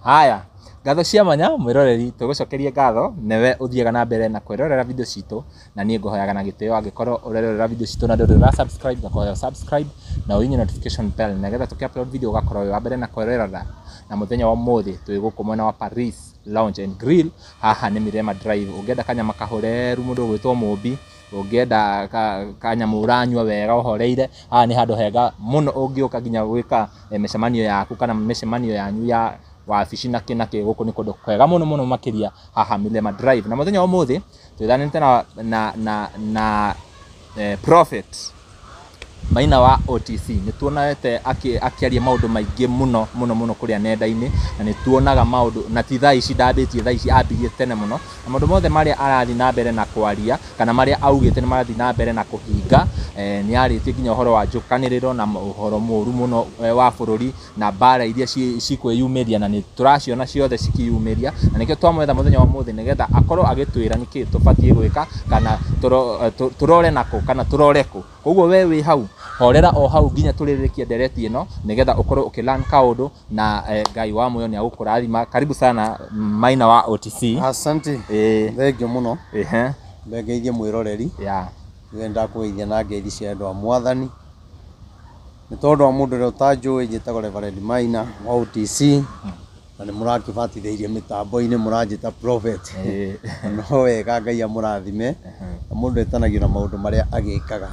Haya, ngatho cia mwanya mwĩroreri, tũgũcokerie ngatho newe ũthiaga na mbere na kwĩrorera video citũ, na niĩ ngũhoyaga na gĩtĩo angĩkorwo ũrerorera video citũ na ndũrĩ ũra subscribe, ngakũhoya subscribe na ũhihinye notification bell nĩgetha tũkĩ upload video ũgakorwo wĩ wa mbere na kwĩrorera. Na mũthenya wa ũmũthĩ twĩ gũkũ mwena wa Paris Lounge and Grill, haha nĩ Mirema Drive. Ũngĩenda kanyama kahoreru mũndũ ũgwĩtwo Mũmbi, ũngĩenda kanyamũ ũranyua wega ũhoreire, haha nĩ handũ hega mũno ũngĩũka nginya gwĩka mĩcemanio yaku kana mĩcemanio yanyu ya wabici na kĩ na kĩ. Gũkũ nĩ kũndũ kwega mũno mũno makĩria haha Mirema Drive. Na mũthenya wa ũmũthĩ twĩthanĩte na Prophet Maina wa OTC. Nĩ tuonete akĩaria maũndũ maingĩ mũno mũno mũno kũrĩa nenda-inĩ, na nĩ tuonaga maũndũ, na ti thaa ici ndambĩtie, thaa ici ambirie tene mũno, na maũndũ mothe marĩa arathiĩ na mbere na kwaria kana marĩa augĩte nĩ marathiĩ na mbere na kũhinga. Nĩ arĩtie nginya ũhoro wa njũkanĩrĩro na ũhoro mũru mũno wa bũrũri na mbara iria cikwĩyumĩria, na nĩ tũraciona ciothe cikĩyumĩria, na nĩkĩo twamwetha mũthenya wa ũmũthĩ nĩgetha akorwo agĩtwĩra nĩkĩ tũbatiĩ gwĩka kana tũrore nakũ kana tũrore kũ. Koguo we wĩ hau, horera o hau nginya tũrĩrĩkie ndereti ĩno nĩgetha ũkorwo ũkĩ learn kaũndũ, na Ngai wa muoyo nĩ agũkũrathima. Karibu sana Maina wa OTC. Asante. Thengiũ mũno. Ngeithie mwĩroreri. Nĩ ndakũgeithia na ngeithi cia andũ a Mwathani. Nĩ tondũ wa mũndũ ũrĩa ũtanjũĩ, njĩtagwo Reverend Maina wa OTC, na nĩ mũrakĩbatithĩirie mĩtambo-inĩ mũranjĩta prophet. No wega, Ngai amũrathime. Na mũndũ etanagio na maũndũ marĩa agĩkaga.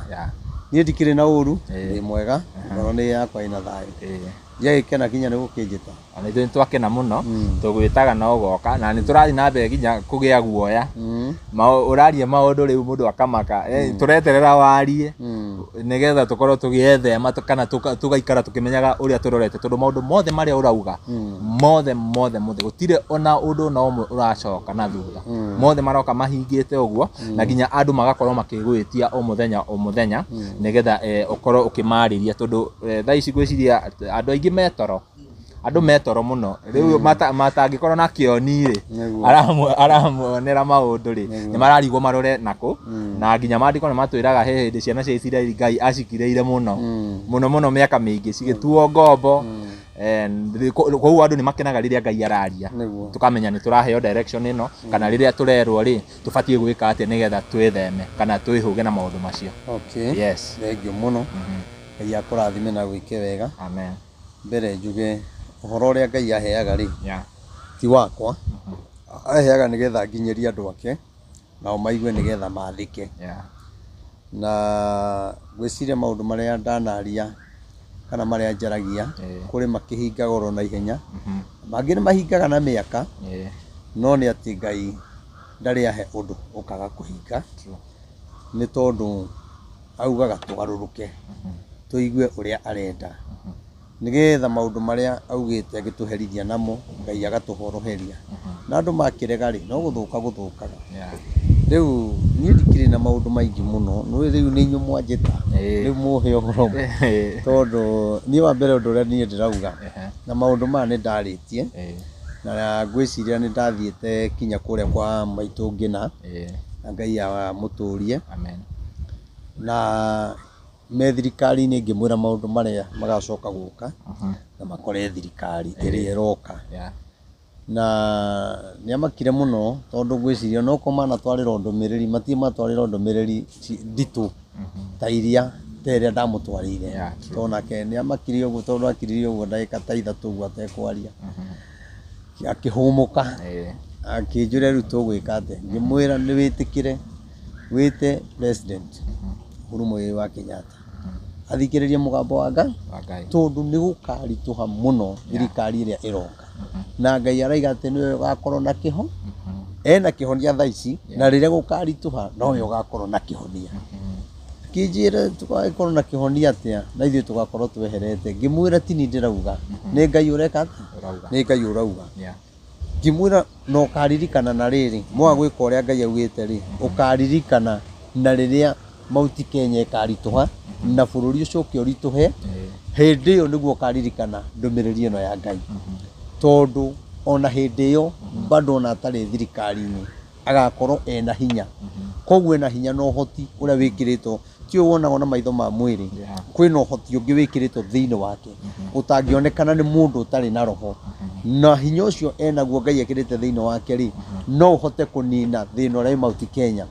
Niĩ ndikĩrĩ na ũru, ndĩ mwega, ngoro nĩ yakwa ĩna thayũ. Ndiagĩkena nginya nĩ gũkĩnjĩta. Ona ithuĩ nĩ twakena mũno, tũgwĩtaga na ũgoka, na nĩ tũrathiĩ na mbere nginya kũgĩa guoya. Ũraria maũndũ rĩu mũndũ akamaka. Tũreterera warie nĩgetha tũkorwo tũgĩethema kana tũgaikara tũkĩmenyaga ũrĩa tũrorete, tondũ maũndũ mothe marĩa ũrauga, mothe mothe mothe, gũtirĩ ona ũndũ ona ũmwe ũracoka na thutha. Mothe maroka mahingĩte ũguo, na nginya andũ magakorwo makĩgwĩtia o mũthenya o mũthenya nĩgetha ũkorwo ũkĩmarĩria, tondũ thaa ici ngwĩciria andũ aingĩ me toro, andũ me toro mũno rĩu, matangĩkorwo na kĩoni rĩ, aramuonera maũndũ rĩ, nĩ mararigwo marore nakũ. Na nginya maandĩko nĩ matwĩraga he hĩndĩ ciana cia Isiraeli Ngai acikirĩire mũno mũno mũno mĩaka mĩingĩ cigĩtuo ngombo. Koguo andũ nĩ makenaga rĩrĩa Ngai araria, tũkamenya nĩ tũraheo direction ĩno, kana rĩrĩa tũrerwo rĩ, tũbatiĩ gwĩka atĩa nĩgetha twĩtheme kana twĩhũge na maũndũ macio. Okay. Yes. Thengiũ mũno. Ngai akũrathime na gwĩke wega. Amen. Mbere njuge ũhoro ũrĩa Ngai aheaga rĩ, ti wakwa. Aheaga nĩgetha nginyĩrie andũ ake, nao maigue nĩgetha mathĩke. Na ngwĩciria maũndũ marĩa ndanaria kana marĩa njaragia, kũrĩ makĩhingaga oro na ihenya, mangĩ nĩ mahingaga na mĩaka, no nĩ atĩ Ngai ndarĩ ahe ũndũ ũkaga kũhinga, nĩ tondũ augaga tũgarũrũke, tũigue ũrĩa arenda, nĩgetha maũndũ marĩa augĩte agĩtũherithia namo, Ngai agatũhoroheria. Na andũ makĩrega rĩ, no gũthũka gũthũkaga. Rĩu niĩ ndikĩrĩ na maũndũ maingĩ mũno, nĩ rĩu nĩ inyuĩ mwanjĩta, rĩu mũhe ũhoro, tondũ niĩ wa mbere ũndũ ũrĩa niĩ ndĩrauga, na maũndũ maya nĩ ndarĩtie, na ngwĩciria nĩ ndathiĩte kinya kũrĩa kwa maitũ Ngĩna, na Ngai amũtũrie. Amen. Na me thirikari-inĩ ngĩmwĩra maũndũ marĩa magacoka gũka na makore thirikari ĩrĩa ĩroka. Na nĩ amakire mũno, tondũ ngwĩciria no ko manatwarĩrwo ndũmĩrĩri, matirĩ matwarĩrwo ndũmĩrĩri nditũ ta iria ta ĩrĩa ndamũtwarĩire. Yeah, true. Tondũ nake nĩ amakire ũguo, tondũ akiririe ũguo ndagĩka ta 3 ũguo atekwaria, akĩhũmũka, akĩnjũria rĩu tũgwĩka atĩa. Ngĩmwĩra nĩ wĩtĩkĩre wĩte President Uhuru Muigai wa Kenyatta athikĩrĩrie mũgambo wa Ngai, Wa Ngai. Tondũ nĩ gũkaritũha mũno thirikari ĩrĩa ĩroka, na Ngai araiga atĩ nĩwe ũgakorwo na kĩho ena kĩhonia thaa ici, na rĩrĩa gũkaritũha nowe ũgakorwo na kĩhonia. Akĩnjĩra tũgagĩkorwo na kĩhonia atĩa na ithuĩ tũgakorwo tweherete? Ngĩmwĩra tini ndĩrauga, nĩ Ngai ũreka atĩa? Ũrauga. Nĩ Ngai ũrauga. Ngĩmwĩra na ũkaririkana, na rĩrĩ mwaga gwĩka ũrĩa Ngai augĩte rĩ, ũkaririkana na rĩrĩa Mount Kenya ĩkaritũha na bũrũri ũcio ũke ũritũhe, hĩndĩ ĩyo nĩguo ũkaririkana ndũmĩrĩri ĩno ya Ngai, tondũ ona hĩndĩ ĩyo bado ona atarĩ thirikari-inĩ agakorwo ena hinya. Koguo ena hinya na ũhoti ũrĩa wĩkĩrĩtwo, Ũhoti ũyũ wonagwo na maitho ma mwĩrĩ, kwĩna ũhoti ũngĩ wĩkĩrĩtwo thĩinĩ wake ũtangĩonekana nĩ mũndũ ũtarĩ na roho. Na hinya ũcio enaguo Ngai ekĩrĩte thĩinĩ wake rĩ, no ũhote kũnina thĩna ũrĩa wĩ Mount Kenya.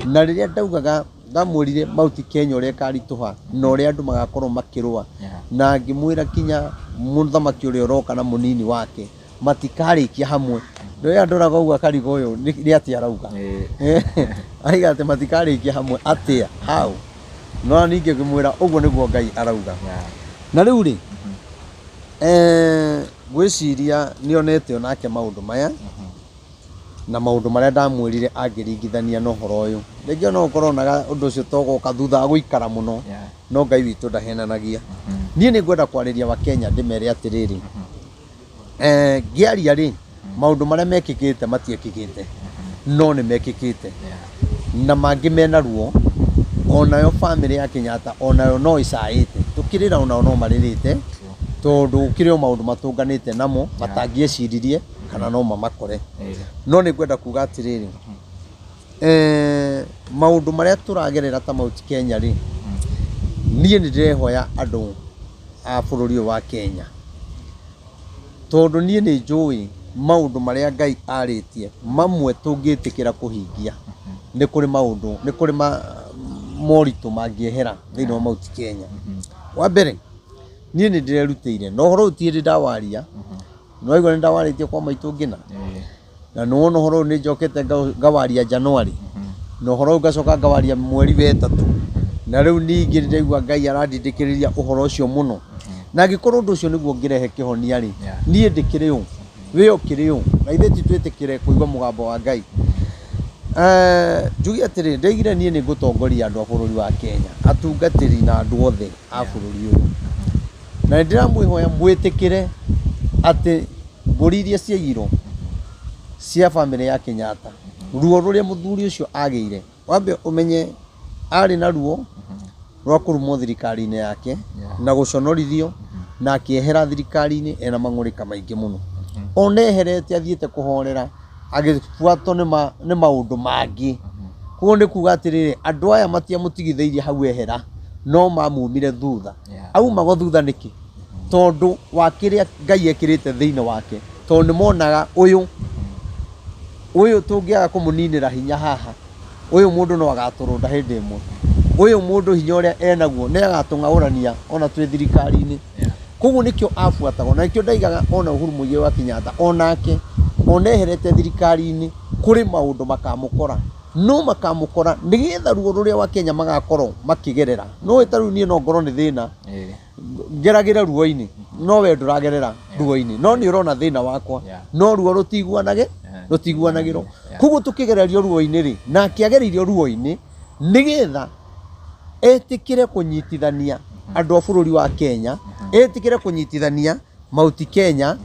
Na rĩrĩa ndaugaga ndamwĩrire Mount Kenya ũrĩa ĩkaritũha na ũrĩa andũ magakorwo makĩrũa, na ngĩmwĩra kinya mũthamaki ũrĩa ũroka na mũnini wake matikarĩkia hamwe. Nĩwe andoraga ũguo akariga ũyũ nĩ atĩa arauga. Aiga atĩ matikarĩkia hamwe atĩa how? No ningĩ ngĩmwĩra ũguo nĩguo Ngai arauga. Na rĩu rĩ, ngwĩciria nĩonete onake maũndũ maya na maũndũ marĩa ndamwĩrire angĩringithania na ũhoro ũyũ. Rĩngĩ no ũkorwo onaga ũndũ ũcio to ũgoka thutha wa gũikara mũno, no Ngai witũ ndahenanagia. Niĩ nĩ ngwenda kwarĩria Wakenya ndĩmere atĩrĩrĩ, ngĩaria rĩ, maũndũ marĩa mekĩkĩte matiekĩkĩte, no nĩ mekĩkĩte. Na mangĩ mena ruo, onayo bamĩrĩ ya Kenyatta onayo no ĩcaĩte. Tũkĩrĩra onao no marĩrĩte, tondũ gũkĩrĩ o maũndũ matũnganĩte namo matangĩeciririe kana no mamakore. No nĩ ngwenda kuga atĩrĩrĩ, maũndũ marĩa tũragerera ta Mount Kenya rĩ, niĩ nĩ ndĩrehoya andũ a bũrũri ũyũ wa Kenya, tondũ niĩ nĩ njũĩ maũndũ marĩa Ngai arĩtie, mamwe tũngĩtĩkĩra kũhingia, nĩ kũrĩ maũndũ, nĩ kũrĩ moritũ mangĩehera thĩinĩ wa Mount Kenya. Wa mbere, niĩ nĩ ndĩrerutĩire, na ũhoro ũyũ ti hĩndĩ ndawaria, nĩ waigua nĩ ndawarĩtie kwa maitũ ngĩna, na nĩ wona ũhoro ũyũ nĩ njokete ngawaria January, na ũhoro ũyũ ngacoka ngawaria mweri wa ĩtatũ, na rĩu ningĩ nĩ ndaigua Ngai arandindĩkĩrĩria ũhoro ũcio mũno. Na angĩkorwo ũndũ ũcio nĩguo ũngĩrehe kĩhonia rĩ, niĩ ndĩkĩrĩ ũ? We ũkĩrĩ ũ? Na ithuĩ ti twĩtĩkĩre kũigua mũgambo wa Ngai. Njuge atĩrĩ, ndaigire niĩ nĩ ngũtongoria andũ a bũrũri wa Kenya, atungatĩri na andũ othe a bũrũri ũyũ. Na nĩ ndĩramwĩhoya mwĩtĩkĩre atĩ mbũri iria ciaiyirwo cia bamĩrĩ ya Kenyatta, ruo rũrĩa mũthuri ũcio agĩire, wambe ũmenye arĩ na ruo rwa kũrumwo thirikari-inĩ yake na gũconorithio na akĩehera thirikari-inĩ ena mang'ũrĩka maingĩ mũno. Ona eherete athiĩte kũhorera agĩbuatwo nĩ maũndũ mangĩ. Koguo nĩ kuga atĩrĩrĩ, andũ aya matiamũtigithĩirie hau ehera, no mamumire thutha. Aumagwo thutha nĩkĩ? Tondũ wa kĩrĩa Ngai ekĩrĩte thĩinĩ wake. Tondũ nĩ monaga ũyũ, ũyũ tũngĩaga kũmũninĩra hinya haha, ũyũ mũndũ no agatũrũnda hĩndĩ ĩmwe. Ũyũ mũndũ hinya ũrĩa enaguo nĩ agatũng'aũrania ona twĩ thirikari-inĩ. Koguo nĩkĩo abuatagwo, na nĩkĩo ndaigaga ona Uhuru Muigai wa Kenyatta onake ona eherete thirikari-inĩ kũrĩ maũndũ makamũkora. No makamũkora nĩgetha ruo rũrĩa Wakenya magakorwo makĩgerera. Nĩũĩ ta rĩu niĩ no ngorwo nĩ thĩna, ngeragĩre ruo-inĩ, no we ndũragerera ruo-inĩ, no nĩ ũrona thĩna wakwa, no ruo rũtiguanage, rũtiguanagĩrwo. Koguo tũkĩgererio ruo-inĩ rĩ, nake agereirio ruo-inĩ nĩgetha etĩkĩre kũnyitithania andũ a bũrũri wa Kenya, etĩkĩre kũnyitithania Mount Kenya,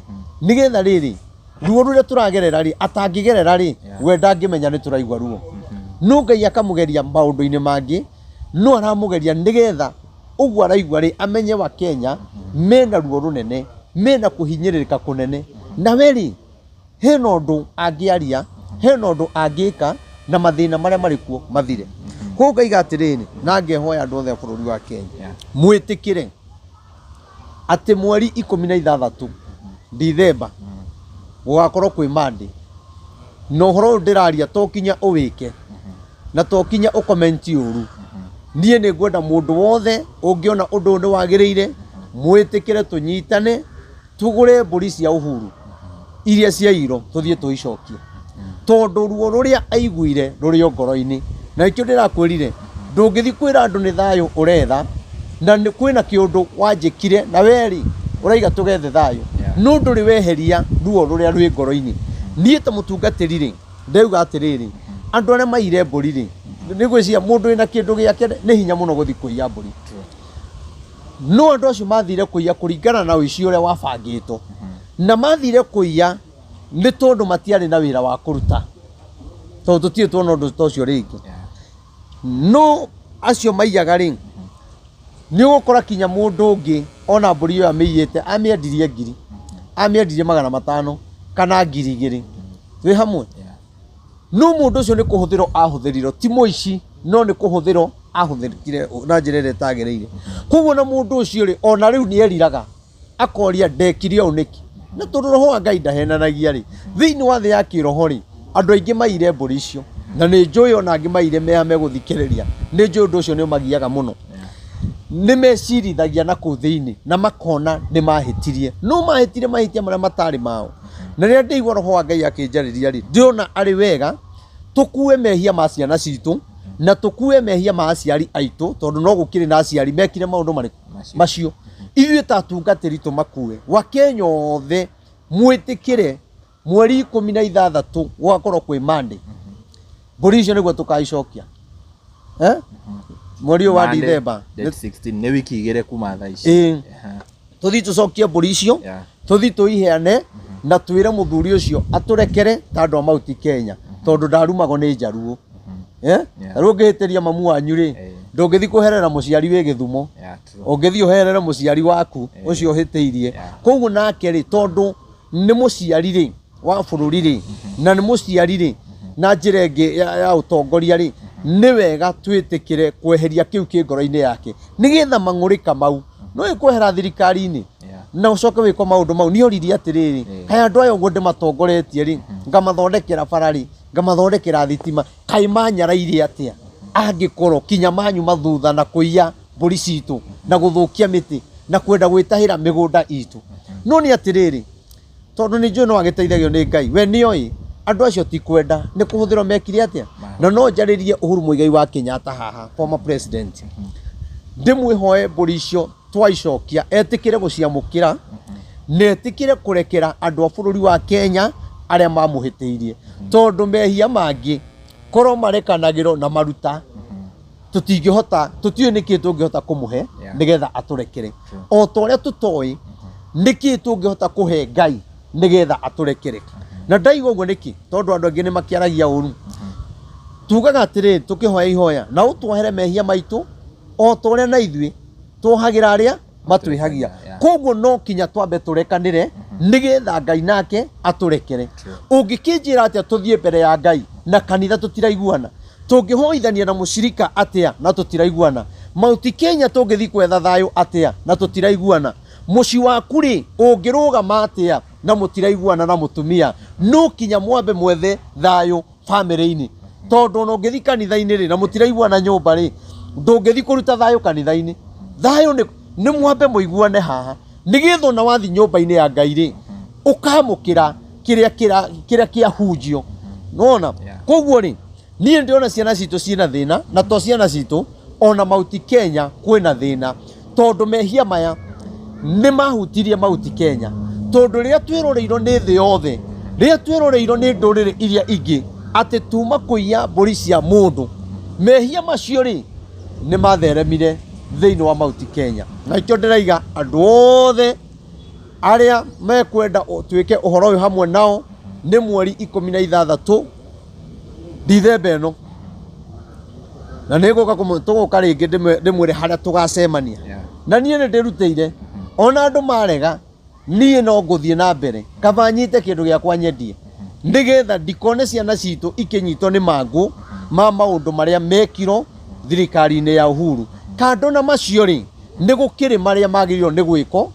nĩgetha rĩrĩ ruo rũrĩa tũragerera rĩ, atangĩgerera rĩ, we ndangĩmenya nĩ tũraigua ruo. No Ngai akamũgeria maũndũ-inĩ mangĩ, no aramũgeria nĩgetha ũguo araigua rĩ, amenye wa Kenya mena ruo rũnene, mena kũhinyĩrĩrĩka kũnene. Na we rĩ, hena ũndũ angĩaria, hena ũndũ angĩka na mathĩna marĩa marĩ kuo mathire. Koguo ngaiga atĩrĩrĩ, na ngehoya andũ othe a bũrũri wa Kenya, mwĩtĩkĩre atĩ mweri 16 Dithemba gũgakorwo kwĩ Monday, na ũhoro ũyũ ndĩraria to nginya ũwĩke na to nginya ũkomenti ũru. Niĩ nĩ ngwenda mũndũ wothe ũngĩona ũndũ ũyũ nĩ wagĩrĩire, mwĩtĩkĩre tũnyitane tũgũre mbũri cia Uhuru iria ciaiyirwo tũthiĩ tũicokie, tondũ ruo rũrĩa aiguire rũrĩ o ngoro-inĩ. Na nĩkĩo ndĩrakwĩrire ndũngĩthiĩ kwĩra andũ nĩ thayũ ũretha na kwĩna kĩũndũ wanjĩkire na we rĩ ũraiga tũgethe thayũ, no ndũrĩ weheria ruo rũrĩa rwĩ ngoro-inĩ. Niĩ ta mũtungatĩri rĩ, ndauga atĩrĩrĩ, andũ arĩa maiyire mbũri rĩ, nĩ ngwĩciria mũndũ wĩna kĩndũ gĩake nĩ hinya mũno gũthiĩ kũiya mbũri. No andũ acio mathire kũiya kũringana na ũici ũrĩa wabangĩtwo, na mathire kũiya nĩ tondũ matiarĩ na wĩra wa kũruta, tondũ tũtirĩ tuona ũndũ ta ũcio rĩngĩ. No acio maiyaga rĩ, nĩ ũgũkora kinya mũndũ ũngĩ ona mbũri ĩyo amĩiyĩte amĩendirie ngiri, amĩendirie 500 kana 2000. Twĩ hamwe? No mũndũ ũcio nĩ kũhũthĩrwo ahũthĩrirwo, ti mũici, no nĩ kũhũthĩrwo Ahũthĩrire na njĩra ĩrĩa ĩtagĩrĩire. Koguo na mũndũ ũcio rĩ, ona rĩu nĩ eriraga, akoria ndekire ũũ nĩkĩ? Na tondũ roho wa Ngai ndahenanagia rĩ, thĩinĩ wa thĩ ya kĩroho rĩ, andũ aingĩ maire mbũri icio, na nĩ njũĩ ona angĩ maire meha megũthikĩrĩria, nĩ njũĩ ũndũ ũcio nĩ ũmagiaga mũno. Nĩ mecirithagia na kũu thĩinĩ na makona nĩ mahĩtirie, no mahĩtirie mahĩtia marĩa matarĩ mao. Na rĩrĩa ndĩigua roho wa Ngai akĩnjarĩria rĩ, ndĩrona arĩ wega tũkue mehia ma ciana citũ na tũkue mehia ma aciari aitũ, tondũ no gũkĩrĩ na aciari mekire maũndũ marĩkũ? Macio. Macio. Ithuĩ ta atungatĩri tũmakue. Wakenya othe mwĩtĩkĩre mweri 16 gũgakorwo kwĩ Monday. Mbũri icio nĩguo tũkaicokia. Eh? Mweri ũyũ wa Monday, Dithemba. Date 16 nĩ wiki igĩrĩ kuma thaa ici. Ĩĩ. Tũthiĩ tũcokie mbũri icio, tũthiĩ tũiheane na twĩre mũthuri ũcio atũrekere ta andũ a Mauti Kenya, tondũ ndarumagwo nĩ njaruo. Eh? Yeah. Rĩu ũngĩhĩtĩria mamu wanyu rĩ, ndũngĩthiĩ kũherera mũciari wĩ Gĩthumo. Yeah, true. Ũngĩthiĩ ũherere mũciari waku ũcio ũhĩtĩirie. Koguo nake rĩ, tondũ nĩ mũciari rĩ wa bũrũri rĩ, na nĩ mũciari rĩ na njĩra ĩngĩ ya ũtongoria rĩ, nĩ wega twĩtĩkĩre kweheria kĩu kĩ ngoro-inĩ yake, nĩgetha mang'ũrĩka mau no ĩkwehera thirikari-inĩ na ũcoke wĩkwo maũndũ mau. Nĩ oririe atĩrĩrĩ, kaĩ andũ aya ũguo ndĩmatongoretie rĩ, ngamathondekera bara rĩ, ngamathondekera thitima, kaĩ manyaraire atĩa angĩkorwo kinya manyuma thutha na kũiya mbũri citũ na gũthũkia mĩtĩ na kwenda gwĩtahĩra mĩgũnda itũ. No nĩ atĩrĩrĩ, tondũ nĩ njũĩ no agĩteithagio nĩ Ngai, we nĩoĩ andũ acio ti kwenda, nĩ kũhũthĩrwo mekire atĩa. Na no njarĩrie Uhuru Muigai wa Kenyatta haha, former president, ndĩmwĩhoe mbũri icio twaicokia etĩkĩre gũciamũkĩra na etĩkĩre kũrekera andũ a bũrũri wa Kenya arĩa mamũhĩtĩirie, tondũ mehia mangĩ korwo marekanagĩrwo na maruta, tũtingĩhota, tũtiũĩ nĩkĩ tũngĩhota kũmũhe nĩgetha atũrekere, o ta ũrĩa tũtoĩ nĩkĩ tũngĩhota kũhe Ngai nĩgetha atũrekere. Na ndaiga ũguo nĩkĩ? Tondũ andũ aingĩ nĩ makĩaragia ũru. Tugaga atĩrĩrĩ tũkĩhoya ihoya, na ũtuohere mehia maitũ o ta ũrĩa na ithuĩ tuohagĩra arĩa matwĩhagia. Koguo no kinya twambe tũrekanĩre nĩgetha Ngai nake atũrekere. Ũngĩkĩnjĩra atĩa tũthiĩ mbere ya Ngai na kanitha tũtiraiguana? Tũngĩhoithania na mũcirika atĩa na tũtiraiguana? Mauti Kenya tũngĩthiĩ gwetha thayũ atĩa na tũtiraiguana? Mũciĩ waku rĩ, ũngĩrũgama atĩa na mũtiraiguana na mũtumia? No kinya mwambe mwethe thayũ bamĩrĩ-inĩ, tondũ ona ũngĩthiĩ kanitha-inĩ rĩ na mũtiraiguana nyũmba rĩ, ndũngĩthiĩ kũruta thayũ kanitha-inĩ. Thayũ nĩ mwambe mũiguane haha, nĩgetha ona wathiĩ nyũmba-inĩ ya Ngai rĩ, ũkamũkĩra kĩrĩa kĩahunjio. Nĩwona? Koguo rĩ, niĩ ndĩrona ciana citũ ciĩna thĩna, na to ciana citũ, ona Mauti Kenya kwĩna thĩna, tondũ mehia maya nĩ mahutirie Mauti Kenya, tondũ rĩrĩa twĩroreirwo nĩ thĩ yothe, rĩrĩa twĩroreirwo nĩ ndũrĩrĩ iria ingĩ atĩ tuma kũiya mbũri cia mũndũ, mehia macio rĩ nĩ matheremire thĩinĩ wa Mauti Kenya. Na nĩkĩo ndĩraiga andũ othe arĩa mekwenda twĩke ũhoro ũyũ hamwe nao, nĩ mweri 16 Dithemba ĩno, na nĩ ngũka tũgũka rĩngĩ ndĩmwĩre harĩa tũgacemania. Na niĩ nĩ ndĩrutĩire, ona andũ marega niĩ no ngũthiĩ na mbere, kaba nyite kĩndũ gĩakwa nyendie, nĩgetha ndikone ciana citũ ikĩnyitwo nĩ mangũ ma maũndũ marĩa mekirwo thirikari-inĩ ya Uhuru. Kando na macio rĩ, nĩ gũkĩrĩ marĩa magĩrĩirwo nĩ gwĩkwo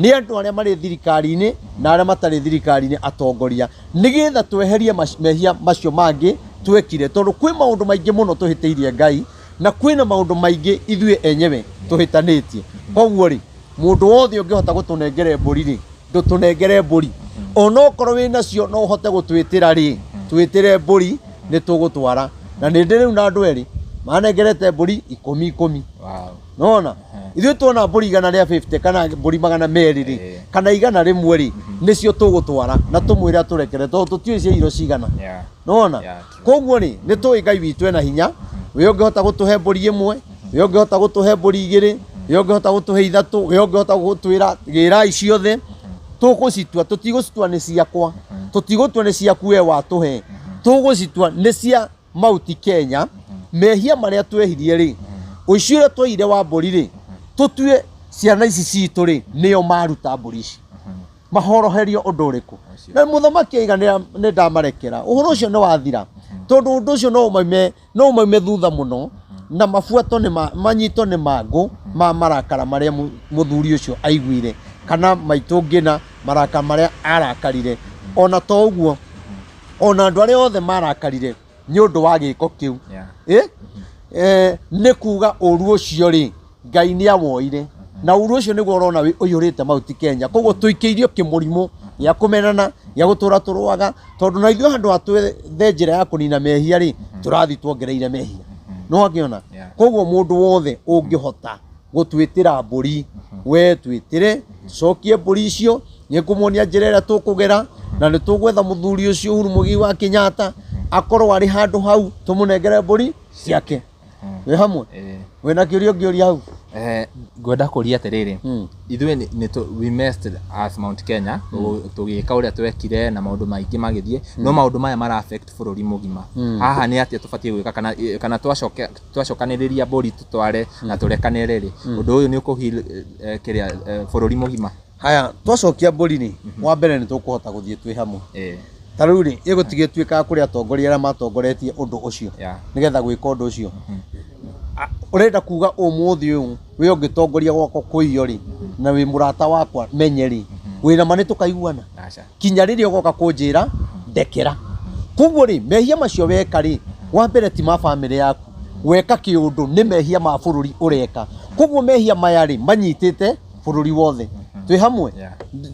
nĩ andũ arĩa marĩ thirikari-inĩ na arĩa matarĩ thirikari-inĩ, atongoria, nĩgetha tweherie mehia macio mangĩ twekire, tondũ kwĩ maũndũ maingĩ mũno tũhĩtĩirie Ngai, na kwĩna maũndũ maingĩ ithuĩ enyewe tũhĩtanĩtie. Koguo rĩ, mũndũ wothe ũngĩhota gũtũnengere mbũri rĩ, ndũtũnengere mbũri, onokorwo wĩ nacio no ũhote gũtwĩtĩra rĩ, twĩtĩre mbũri nĩ tũgũtwara. Na nĩ ndĩ rĩu na andũ erĩ manengerete mbũri ikũmi ikũmi. Nona ithuĩ tuona mbũri igana rĩa 50 kana mbũri 200 rĩ, kana 100 rĩ, nĩcio tũgũtwara na tũmwĩre atũrekere, tondũ tũtiũĩ cia iro cigana. Nona koguo rĩ, nĩ tũĩ Ngai witũ ena hinya. We ũngĩhota gũtũhe mbũri ĩmwe, we ũngĩhota gũtũhe mbũri igĩrĩ, we ũngĩhota gũtũhe ithatũ, we ũngĩhota gũtwĩra gĩrai ciothe, tũgũcitua. Tũtigũcitua nĩ ciakwa, tũtigũtua nĩ ciaku we watũhe, tũgũcitua nĩ cia Mauti Kenya. Mehia marĩa twehirie rĩ, ũici ũrĩa twaire wa mbũri rĩ, tũtue ciana ici citũ rĩ nĩo maruta mbũri ici, mahoroherio ũndũ ũrĩkũ? Na mũthamaki aiga nĩ ndamarekera, ũhoro ũcio nĩ wathira, tondũ ũndũ ũcio no ũmaume thutha mũno. Na mabuatwo nĩ ma, manyitwo nĩ mangũ ma marakara marĩa mũthuri ũcio aiguire, kana maitũ ngĩna marakara marĩa arakarire. Ona to ũguo, ona andũ arĩa othe marakarire nĩ ũndũ wa gĩko kĩu. Yeah. Eh? Nĩ kuga ũru ũcio rĩ, Ngai nĩ awoire. Na ũru ũcio nĩguo ũrona ũiyũrĩte Mount Kenya. Koguo tũikĩirio kĩmũrimũ gĩa kũmenana, gĩa gũtũra tũrũaga, tondũ na ithuĩ handũ ha twethe njĩra ya kũnina mehia rĩ, tũrathiĩ tuongereire mehia. Nĩ wakĩona? Koguo mũndũ wothe ũngĩhota gũtwĩtĩra mbũri, we twĩtĩre, tũcokie mbũri icio, nĩ ngũmuonia njĩra ĩrĩa tũkũgera, na nĩ tũgwetha mũthuri ũcio Uhuru Muigai wa Kenyatta, akorwo arĩ handũ hau, tũmũnengere mbũri ciake. Wĩ hamwe? Ĩĩ. Wĩna kĩũria ũngĩũria hau? Ngwenda kũria atĩrĩrĩ, ithuĩ we messed as Mount Kenya, tũgĩka ũrĩa twekire na maũndũ maingĩ magĩthiĩ, no maũndũ maya mara affect bũrũri mũgima. Haha nĩ atĩa tũbatiĩ gwĩka kana, kana twacokanĩrĩria mbũri tũtware na tũrekanĩre rĩ, ũndũ ũyũ nĩ ũkũ heal kĩrĩa bũrũri mũgima? Haya, twacokia mbũri rĩ, wa mbere nĩ tũkũhota gũthiĩ twĩ hamwe. Ta rĩu rĩ, ĩgũtigĩtuĩkaga kũrĩ atongoria arĩa matongoretie ũndũ ũcio nĩgetha gwĩka ũndũ ũcio. Ũrenda kuga ũmũthĩ ũyũ we ũngĩtongoria gwakwa kũiywo rĩ, na wĩ mũrata wakwa menye rĩ, wĩna ma nĩ tũkaiguana? Kinya rĩrĩa ũgoka kũnjĩra ndekera. Koguo rĩ, mehia macio weka rĩ, wa mbere ti ma bamĩrĩ yaku, weka kĩũndũ nĩ mehia ma bũrũri ũreka. Koguo mehia maya rĩ, manyitĩte bũrũri wothe. Twĩ hamwe?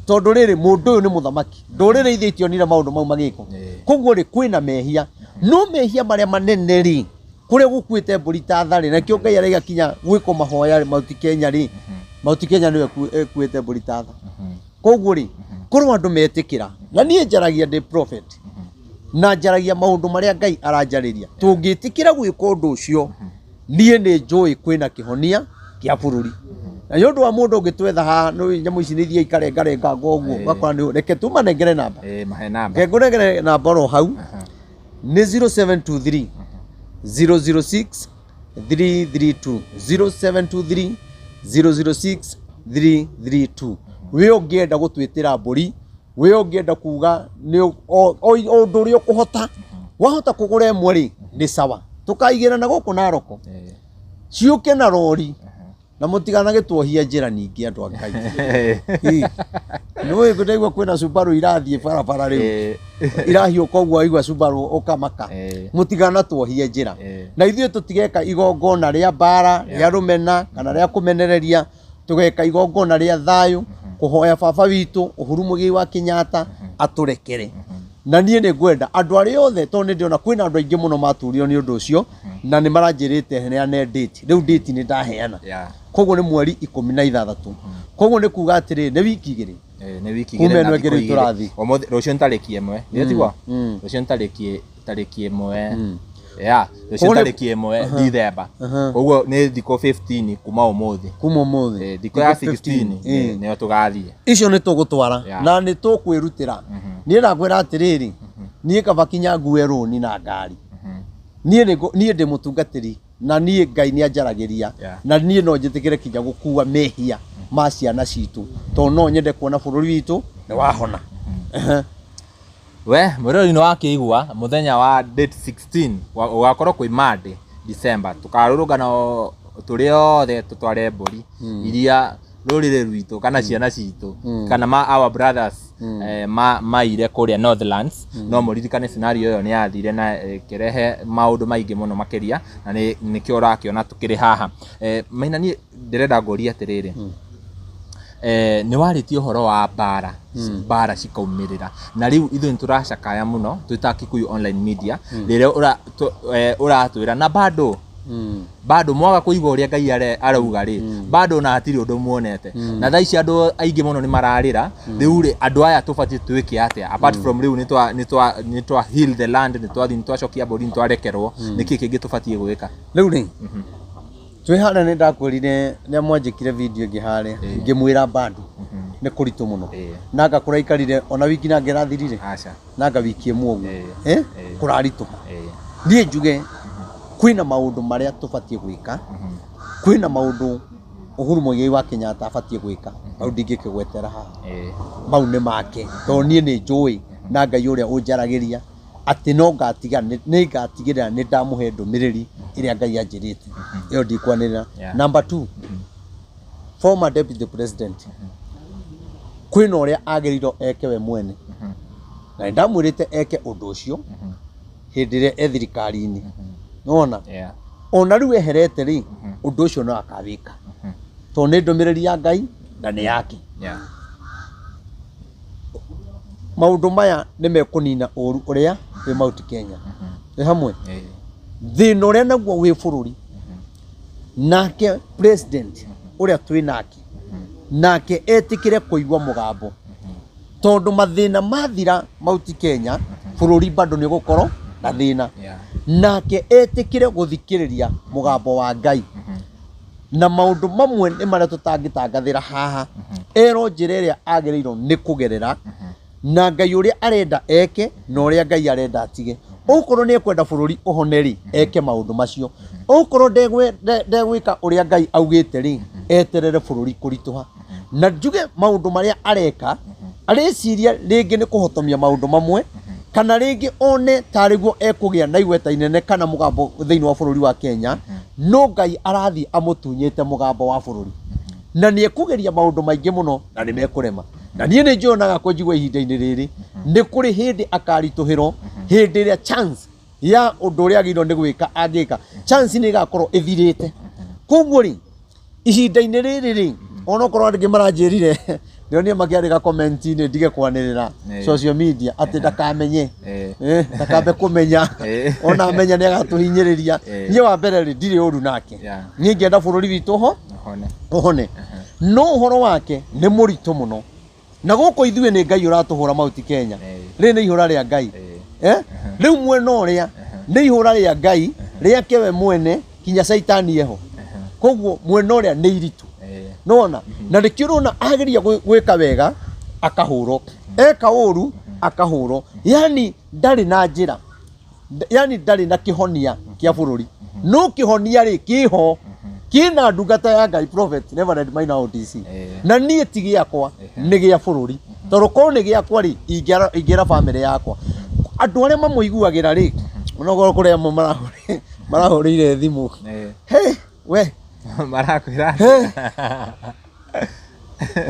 Tondũ rĩrĩ, mũndũ ũyũ nĩ mũthamaki. Ndũrĩrĩ ithe itionire maũndũ mau magĩkwo. Koguo rĩ, kwĩna mehia. No mehia marĩa manene rĩ, kũrĩa gũkuĩte mbũri ta tharĩ, na kĩo Ngai araiga kinya gwĩkwo mahoya rĩ, Mount Kenya rĩ, Mount Kenya nĩyo ĩkuĩte mbũri ta tha. Koguo rĩ, korwo andũ metĩkĩra, na niĩ njaragia ndĩ prophet, na njaragia maũndũ marĩa Ngai aranjarĩria, tũngĩtĩkĩra gwĩka ũndũ ũcio, niĩ nĩ njũĩ kwĩna kĩhonia kĩa bũrũri. Na nĩ ũndũ wa mũndũ ũngĩtwetha haha, nĩ nyamũ ici nĩ ithiaga ikarengarenganga ũguo, ũgakora nĩ, reke tũmanengere namba. Ĩĩ, mahe namba. Reke ngũnengere namba oro hau, nĩ 0723 006 332 0723 006 332. We ũngĩenda gũtwĩtĩra mbũri, we ũngĩenda kuga nĩ ũndũ ũrĩa ũkũhota, wahota kũgũra ĩmwe rĩ, nĩ sawa. Tũkaigĩra na gũkũ Naroko, ciũke na rori, na mũtikanagĩtuohie njĩra ningĩ andũ a Ngai. Ĩ, nĩũĩ ndaigua kwĩna Subaru irathiĩ barabara rĩu, irahiũka ũguo waigua Subaru ũkamaka. Mũtikanatuohie njĩra. Na ithuĩ tũtigeka igongona rĩa mbara, rĩa rũmena, kana rĩa kũmenereria, tũgeka igongona rĩa thayũ, kũhoya baba witũ Uhuru Muigai wa Kenyatta atũrekere. Na niĩ nĩ ngwenda andũ arĩa othe, tondũ nĩ ndĩrona kwĩna andũ aingĩ mũno maturirwo nĩ ũndũ ũcio, na nĩ maranjĩrĩte heane date. Rĩu date nĩ ndaheana. Koguo nĩ mweri 16. Koguo nĩ kuga atĩrĩrĩ, nĩ wiki igĩrĩ. Nĩ wiki Kuma igĩrĩ na ĩno ĩngĩ thikũ rĩu igĩrĩ. tũrathiĩ. Ũmũthĩ, rũciũ nĩ tarĩki 1. Nĩ tiguo? Rũciũ nĩ tarĩki 1. Yeah, rũciũ Koguo nĩ tarĩki 1 Dithemba. Koguo nĩ thikũ 15 kuma ũmũthĩ. Kuma ũmũthĩ. Thikũ ya Thikũ 15, 16 nĩyo tũgathiĩ. Icio nĩ tũgũtwara na nĩ tũkwĩrutĩra. Niĩ ndakwĩra atĩrĩrĩ, niĩ kaba kinya ngue rũni na ngari. Niĩ ndĩ mũtungatĩri na niĩ Ngai nĩ anjaragĩria na niĩ no njĩtĩkĩre kinya gũkua mehia ma ciana citũ tondũ no nyende kuona bũrũri witũ nĩ wahona. We mwĩroreri nĩ wakĩigua mũthenya wa date 16 ũgakorwo kwĩ Monday December, tũkarũrũngana tũrĩ othe tũtware mbũri iria rũrĩrĩ rwitũ kana ciana citũ kana ma our brothers maire kũrĩa Northlands. No mũririkane scenario ĩyo nĩ yathire na ĩkĩrehe maũndũ maingĩ mũno makĩria, na nĩkĩo ũrakĩona tũkĩrĩ haha. Maina, niĩ ndĩrenda ngũrie atĩrĩrĩ, nĩ warĩtie ũhoro wa mbara, mbara cikaumĩrĩra, na rĩu ithuĩ nĩ tũracakaya mũno twĩ ta Kikuyu Online Media rĩrĩa ũratwĩra na bado bado mwaga kũigua ũrĩa Ngai arauga rĩ, bado na hatirĩ ũndũ muonete, na thaa ici andũ aingĩ mũno nĩ mararĩra. Rĩu rĩ, andũ aya tũbatiĩ twĩke atĩa apart from rĩu nĩ twa heal the land, nĩ twathiĩ, nĩ twacokia mbũri, nĩ twarekerwo, nĩkĩ kĩngĩ tũbatiĩ gwĩka? Rĩu rĩ, twĩ harĩa nĩ ndakwĩrire rĩrĩa mwanjĩkire video ĩngĩ harĩa, ngĩmwĩra bado nĩ kũritũ mũno. Nanga kũraikarire ona wiki nanga ĩrathirire. Aca. Nanga wiki ĩmwe ũguo. Kũraritũha. Niĩ njuge kwĩna maũndũ marĩa tũbatiĩ gwĩka, kwĩna maũndũ Uhuru Muigai wa Kenyatta abatiĩ gwĩka, mau ndingĩkĩgwetera haha. Mau nĩ make, tondũ niĩ nĩ njũĩ na Ngai ũrĩa ũnjaragĩria. Atĩ no ngatiga nĩ ngatigĩrĩra nĩ ndamũhe ndũmĩrĩri ĩrĩa Ngai anjĩrĩte. Ĩyo ndikwanĩrĩra. Number two, former deputy president kwĩna ũrĩa agĩrĩirwo eke we mwene, na nĩ ndamwĩrĩte eke ũndũ ũcio hĩndĩ ĩrĩa e thirikari-inĩ. Nĩwona? Ona rĩu eherete rĩ, ũndũ ũcio no akawĩka tondũ nĩ ndũmĩrĩri ya Ngai na nĩ yake. Maũndũ maya nĩ mekũnina ũru ũrĩa wĩ Mount Kenya. Nĩ hamwe thĩna ũrĩa naguo wĩ bũrũri, nake president ũrĩa twĩ nake, nake etĩkĩre kũigua mũgambo, tondũ mathĩna mathira Mount Kenya, bũrũri bado nĩ ũgũkorwo na thĩna. Nake etĩkĩre gũthikĩrĩria mũgambo wa Ngai na maũndũ mamwe nĩ marĩa tũtangĩtangathĩra haha, erwo njĩra ĩrĩa agĩrĩirwo nĩ kũgerera na Ngai ũrĩa arenda eke na ũrĩa Ngai arenda atige. Okorwo nĩ ekwenda bũrũri ũhone rĩ, eke maũndũ macio. Okorwo ndegwĩka ũrĩa Ngai augĩte rĩ, eterere bũrũri kũritũha. Na njuge maũndũ marĩa areka, areciria rĩngĩ nĩ kũhotomia maũndũ mamwe, kana rĩngĩ one tarĩguo ekũgĩa na igweta inene kana mũgambo thĩinĩ wa bũrũri wa Kenya, no Ngai arathiĩ amũtunyĩte mũgambo wa bũrũri. Na nĩ ekũgeria maũndũ maingĩ mũno na nĩ mekũrema. Na niĩ nĩ njonaga kũnjigua ihinda-inĩ rĩrĩ, nĩ kũrĩ hĩndĩ akaritũhĩrwo, hĩndĩ ĩrĩa chance ya ũndũ ũrĩa agĩrĩirwo nĩ gwĩka angĩka, chance nĩ ĩgakorwo ĩthirĩte. Koguo rĩ, ihinda-inĩ rĩrĩ rĩ, onokorwo andũ angĩ maranjĩrire, ndĩronire makĩandĩka comment-inĩ ndige kwanĩrĩra social media atĩ ndakamenye, ndakambe kũmenya, ona amenya nĩ agatũhinyĩrĩria. Niĩ wa mbere rĩ, ndirĩ ũru nake. Niĩ ngĩenda bũrũri witũ ho ũhone. No ũhoro wake nĩ mũritũ mũno. Na gũkũ ithuĩ nĩ Ngai ũratũhũra Mount Kenya. Rĩrĩ nĩ ihũra rĩa Ngai. Rĩu mwena ũrĩa nĩ ihũra rĩa Ngai rĩake we mwene kinya caitani eho. Koguo mwena ũrĩa nĩ iritũ. Nĩwona? Na nĩkĩo ũrona ageria gwĩka wega akahũrwo, eka ũru akahũrwo. Yani ndarĩ na njĩra, yani ndarĩ na kĩhonia kĩa bũrũri. No kĩhonia rĩ kĩho, kĩna ndungata ya Ngai Prophet Reverend Maina ODC. Na niĩ ti gĩakwa, nĩ gĩa bũrũri. Tondũ korwo nĩ gĩakwa rĩ, ingĩra bamĩrĩ yakwa. Andũ arĩa mamũiguagĩra rĩ, onokorwo kũrĩ amwe marahũrĩire thimũ. He, we. Marakwĩra atĩa?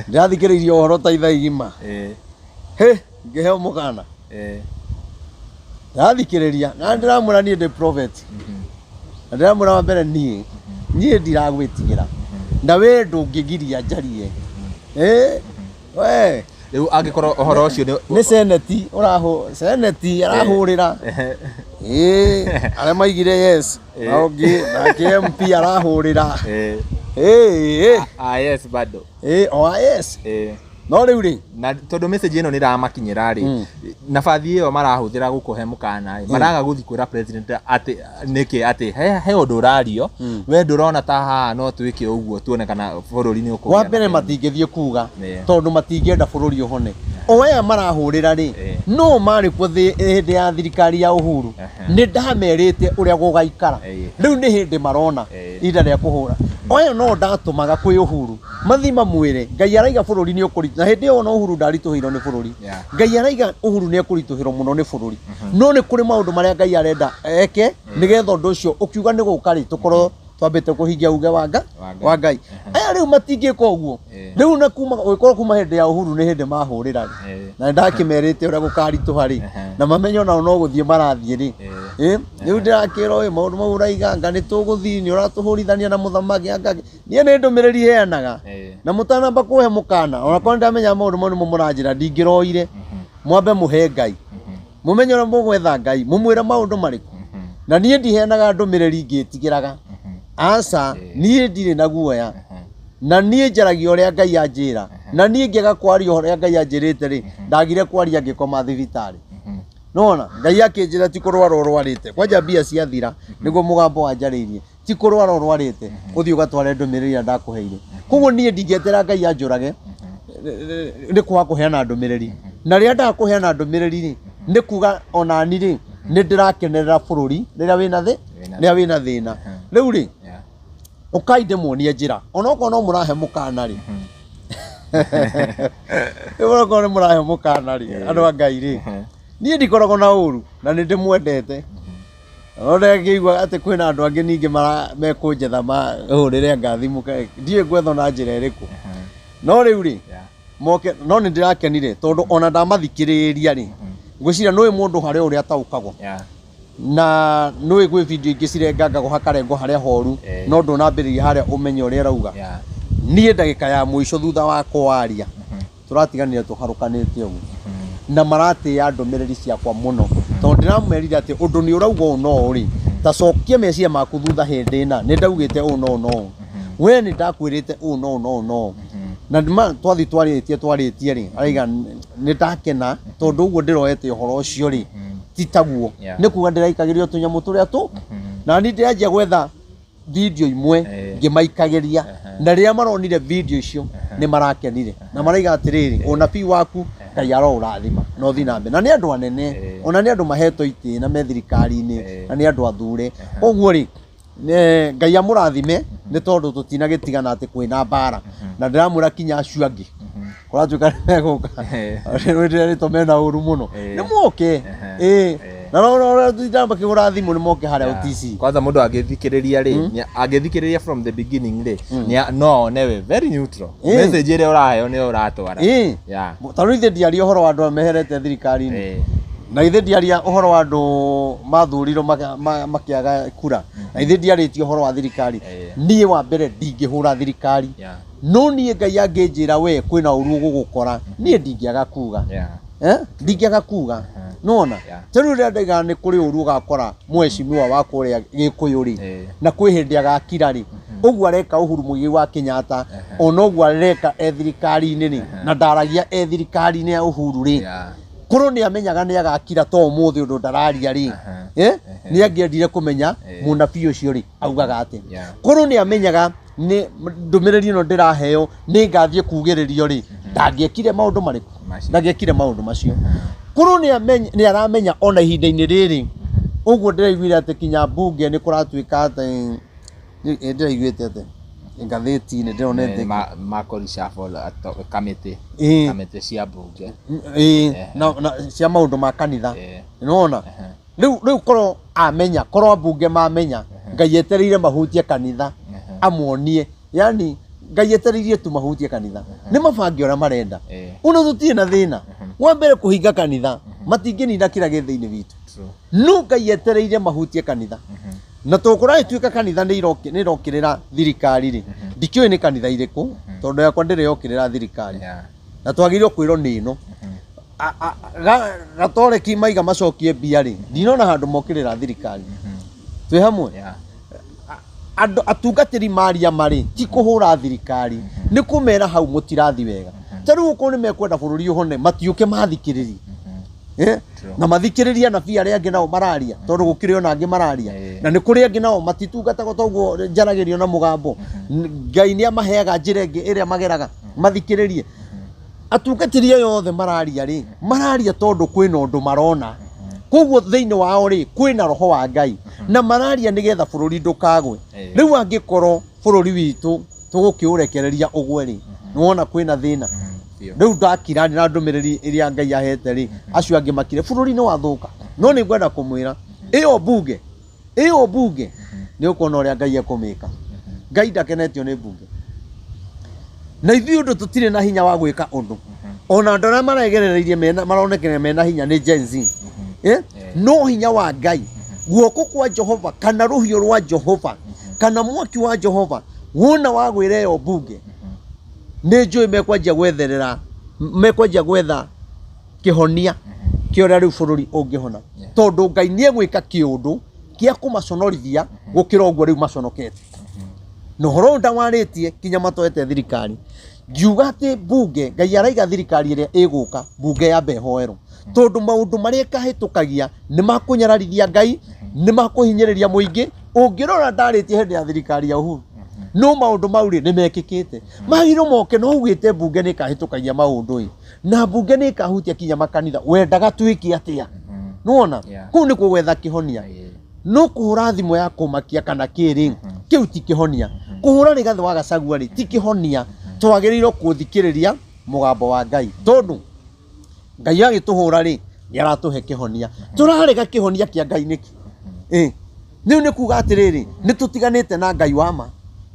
Ndĩrathikĩrĩirie ũhoro ta ithaa igima. He, ngĩheo mũkana. Ndĩrathikĩrĩria na ndĩramwĩra niĩ ndĩ prophet. Na ndĩramwĩra wa mbere niĩ, niĩ ndiragwĩtigĩra. Na we ndũngĩgiria njarie. We. Rĩu angĩkorwo ũhoro ũcio nĩ Nĩ seneti ũrahũ, seneti arahũrĩra. Arĩa maigire yes. Na ũngĩ nake MP arahũrĩra. Ah, yes bado. O yes. No rĩu rĩ, Na tondũ message ĩno nĩ ĩramakinyĩra rĩ, nabathi ĩyo marahũthĩra gũkũhe mũkana rĩ, maraga gũthiĩ kwĩra president atĩ nĩkĩ atĩ he ũndũ ũrario, we ndũrona ta haha no twĩke ũguo tuone kana bũrũri nĩ ũkũgĩa wa mbere matingĩthiĩ kuga tondũ matingĩenda bũrũri ũhone. O aya marahũrĩra rĩ, no marĩ kuo hĩndĩ ya thirikari ya Uhuru. Nĩ ndamerĩte ũrĩa gũgaikara. Rĩu nĩ hĩndĩ marona ihinda rĩa kũhũra. O aya no ndatũmaga kwĩ Uhuru mathiĩ mamwĩre Ngai araiga bũrũri nĩ ũkũritũ, na hĩndĩ ĩyo ona Uhuru ndaritũhĩirwo nĩ bũrũri. Ngai araiga Uhuru nĩ ekũritũhĩrwo mũno nĩ bũrũri. No nĩ kũrĩ maũndũ marĩa Ngai arenda eke nĩgetha ũndũ ũcio ũkiuga nĩ gũka rĩ, tũkorwo twambĩte kũhingia uge wa wa Ngai. Aya rĩu matingĩka ũguo. Rĩu na kuma gũgĩkorwo kuma hĩndĩ ya Uhuru nĩ hĩndĩ mahũrĩra rĩ. Na nĩndakĩmerĩte ũrĩa gũkaritũha rĩ, na mamenye onao no gũthiĩ marathiĩ rĩ. Rĩu ndĩrakĩrwo ĩ maũndũ mau ũraiga anga nĩ tũgũthiĩ, nĩ ũratũhũrithania na mũthamaki anga niĩ nĩ ndũmĩrĩri heanaga. Na mũtanamba kũhe mũkana, onakorwo nĩndamenya maũndũ mau nĩmo mũranjĩra, ndingĩroire. Mwambe mũhe Ngai. Mũmenye ũrĩa mũgwetha Ngai, mũmwĩre maũndũ marĩkũ. Na niĩ ndiheanaga ndũmĩrĩri ngĩtigĩraga. Aca, niĩ ndirĩ na guoya. Na niĩ njaragia ũrĩa Ngai anjĩra. Na niĩ ngĩaga kwaria ũrĩa Ngai anjĩrĩte rĩ, ndagire kwaria ngĩkoma thibitarĩ. Nĩwona? Ngai akĩnjĩra ti kũrwara ũrwarĩte. Kwanja mbia ciathira, nĩguo mũgambo wanjarĩirie. Ti kũrwara ũrwarĩte, ũthiĩ ũgatware ndũmĩrĩri ĩrĩa ndakũheire. Koguo niĩ ndingĩetera Ngai anjũrage, nĩ kwaga kũheana ndũmĩrĩri. Na rĩrĩa ndaga kũheana ndũmĩrĩri rĩ, nĩ kuga onani rĩ, nĩ ndĩrakenerera bũrũri rĩrĩa wĩna thĩ, rĩrĩa wĩna thĩna. Rĩu rĩ, ũkai ndĩmuonie njĩra. Onokorwo no mũrahe mũkana rĩ, rĩu onokorwo nĩ mũrahe mũkana rĩ, andũ a Ngai rĩ, Niĩ ndikoragwo na ũru na nĩ ndĩmwendete. No ndakĩigua atĩ kwĩna andũ angĩ ningĩ mekũnjetha mahũrĩre anga thimũ, ndiũĩ ngwethwo na njĩra ĩrĩkũ. No rĩu rĩ, moke, no nĩ ndĩrakenire tondũ ona ndamathikĩrĩria rĩ, ngwĩciria nũĩ mũndũ harĩ ũrĩa ataũkagwo. Na nũĩ gwĩ video ingĩ cirengangagwo hakarengwo harĩa horu, no ndũnambĩrĩria harĩa ũmenye ũrĩa ĩrauga. Niĩ ndagĩka ya mũico thutha wa kwaria, tũratiganire tũharũkanĩte ũguo. Na maratĩĩa ndũmĩrĩri ciakwa mũno. Tondũ ndĩramerire atĩ ũndũ nĩ ũrauga ũũ na ũũ rĩ, ta cokia meciria maku thutha hĩndĩ ĩna, nĩ ndaugĩte ũũ na ũũ na ũũ. We nĩ ndakwĩrĩte ũũ na ũũ na ũũ na ũũ. Na twathiĩ twarĩtie twarĩtie rĩ, araiga nĩ ndakena tondũ ũguo ndĩroete ũhoro ũcio rĩ, ti taguo. Nĩ kuga ndĩraikagĩrio tũnyamũ tũrĩa tũ, na niĩ ndĩranjia gwetha video imwe ngĩmaikagĩria. Na rĩrĩa maronire video icio nĩ marakenire na maraiga atĩrĩrĩ, ũnabii waku Ngai aroũrathima na ũthiĩ na mbere. Na nĩ andũ anene, ona nĩ andũ mahetwo itĩ na me thirikari-inĩ, na nĩ andũ athure. Koguo rĩ, Ngai amũrathime nĩ tondũ tũtinagĩtigana atĩ kwĩna mbara. Na ndĩramwĩra kinya acio angĩ kũratuĩka nĩmegũka, rĩrĩa mena ũru mũno, nĩ moke. Na no no makĩgũra thimũ nĩ moke harĩa OTC. Kwanza mũndũ angĩthikĩrĩria rĩ, angĩthikĩrĩria from the beginning rĩ, no one we very neutral. Message ĩrĩa ũraheo nĩyo ũratwara. Ta rĩu ithe ndiaria ũhoro wa andũ arĩa meherete thirikari-inĩ. Na ithe ndiaria ũhoro wa andũ mathurirwo makĩaga kura. Na ithe ndiarĩtie ũhoro wa thirikari. Niĩ wa mbere ndingĩhũra thirikari. No niĩ Ngai angĩnjĩra we kwĩna ũru ũgũgũkora, niĩ ndingĩaga kuga. Ndingĩaga kuga. Nĩwona? Ta rĩu rĩrĩa ndaigaga nĩ kũrĩ ũru ũgakora mheshimiwa wa kũrĩa Gĩkũyũ rĩ, na kwĩ hĩndĩ agakira rĩ, ũguo areka Uhuru Muigai wa Kenyatta, ona ũguo areka e thirikari-inĩ rĩ, na ndaragia e thirikari-inĩ ya Uhuru rĩ, korwo nĩ amenyaga nĩ agakira to ũmũthĩ ũndũ ndararia rĩ, nĩ angĩendire kũmenya mũnabii ũcio rĩ augaga atĩa. Korwo nĩ amenyaga nĩ ndũmĩrĩri ĩno ndĩraheo nĩ ngathiĩ kugĩrĩrio rĩ, ndangĩekire maũndũ marĩkũ? Ndangĩekire maũndũ macio. Korwo nĩ aramenya ona ihinda-inĩ rĩrĩ, ũguo ndĩraiguire atĩ kinya mbunge nĩ kũratuĩka atĩ, ndĩraiguĩte atĩ ngathĩti-inĩ ndĩronete kamĩtĩ, kamĩtĩ cia mbunge. Na cia maũndũ ma kanitha. Nĩwona? Rĩu korwo amenya, korwo ambunge mamenya, Ngai etereire mahutie kanitha, amuonie. Yani Ngai etereirie tu mahutie kanitha. Nĩ mabange ũrĩa marenda. Ũno tũtirĩ na thĩna. Wa mbere kũhinga kanitha, matingĩnina kĩrĩa gĩ thĩinĩ witũ. No Ngai etereire mahutie kanitha. Na tondũ kũragĩtuĩka kanitha nĩ irokĩrĩra thirikari rĩ, ndikĩũĩ nĩ kanitha irĩkũ, tondũ yakwa ndĩrĩ yokĩrĩra thirikari. Na twagĩrĩirwo kwĩrwo nĩ ĩno. Gatoreki maiga macokie mbia rĩ, ndinona handũ mokĩrĩra thirikari. Twĩ hamwe? Andũ atungatĩri maria marĩ ti kũhũra thirikari, nĩ kũmera hau mũtirathi wega. Ta rĩu okorwo nĩ mekwenda bũrũri ũhone, matiũke mathikĩrĩrie. Na mathikĩrĩrie anabii arĩa angĩ nao mararia, tondũ gũkĩrĩ ona angĩ mararia. Na nĩ kũrĩ angĩ nao matitungatagwo toguo njaragĩrio na mũgambo. Ngai nĩ amaheaga njĩra ĩngĩ ĩrĩa mageraga mathikĩrĩrie. Atungatĩri aya othe mararia rĩ, mararia tondũ kwĩna ũndũ marona. Koguo thĩinĩ wao rĩ, kwĩna roho wa Ngai. Na mararia nĩgetha bũrũri ndũkagwe. Rĩu angĩkorwo bũrũri witũ tũgũkĩũrekereria ũgwe rĩ, nĩwona kwĩna thĩna. Rĩu ndakira na ndũmĩrĩri ĩrĩa Ngai ahete rĩ, acio angĩ makire, bũrũri nĩ wathũka. No nĩ ngwenda kũmwĩra, ĩyo mbunge, ĩyo mbunge, nĩ ũkuona ũrĩa Ngai ekũmĩka. Ngai ndakenetio nĩ mbunge. Na ithuĩ ũndũ tũtirĩ na hinya wa gwĩka ũndũ. Ona andũ arĩa maregerereirie maronekire mena hinya nĩ Gen Z. No hinya wa Ngai, guoko kwa Jehova kana rũhiũ rwa Jehova kana mwaki wa Jehova wona wagwĩra ĩyo mbunge, nĩ njũĩ mekwanjia gwetherera, mekwanjia gwetha kĩhonia kĩa ũrĩa rĩu bũrũri ũngĩhona. Tondũ Ngai nĩ egwĩka kĩũndũ kĩa kũmaconorithia gũkĩra ũguo rĩu maconokete. Na ũhoro ũyũ ndawarĩtie kinya matoete thirikari. Ngiuga atĩ mbunge, Ngai araiga thirikari ĩrĩa ĩgũka, mbunge yambe ĩhoerwo. Tondũ maũndũ marĩa ĩkahĩtũkagia nĩ makũnyararithia Ngai, nĩ makũhinyĩrĩria mũingĩ. Ũngĩrora ndarĩtie hĩndĩ ya thirikari ya Uhuru, no maũndũ mau rĩ, nĩ mekĩkĩte. Magĩrĩirwo moke no ugĩte mbunge nĩ ĩkahĩtũkagia maũndũ ĩ. Na mbunge nĩ ĩkahutia kinya makanitha. Wendaga twĩke atĩa? Nĩwona? Kũu nĩkuo gwetha kĩhonia. No kũhũra thimũ ya kũmakia kana kĩrĩ, kĩu ti kĩhonia. Kũhũra Rigathĩ wa Gachagua rĩ, ti kĩhonia. Twagĩrĩirwo kũthikĩrĩria mũgambo wa Ngai. Tondũ Ngai agĩtũhũra rĩ, Nĩ aratũhe kĩhonia. Tũrarega kĩhonia kĩa Ngai nĩkĩ? Ĩ rĩu nĩ kuga atĩrĩrĩ, nĩ tũtiganĩte na Ngai wa ma,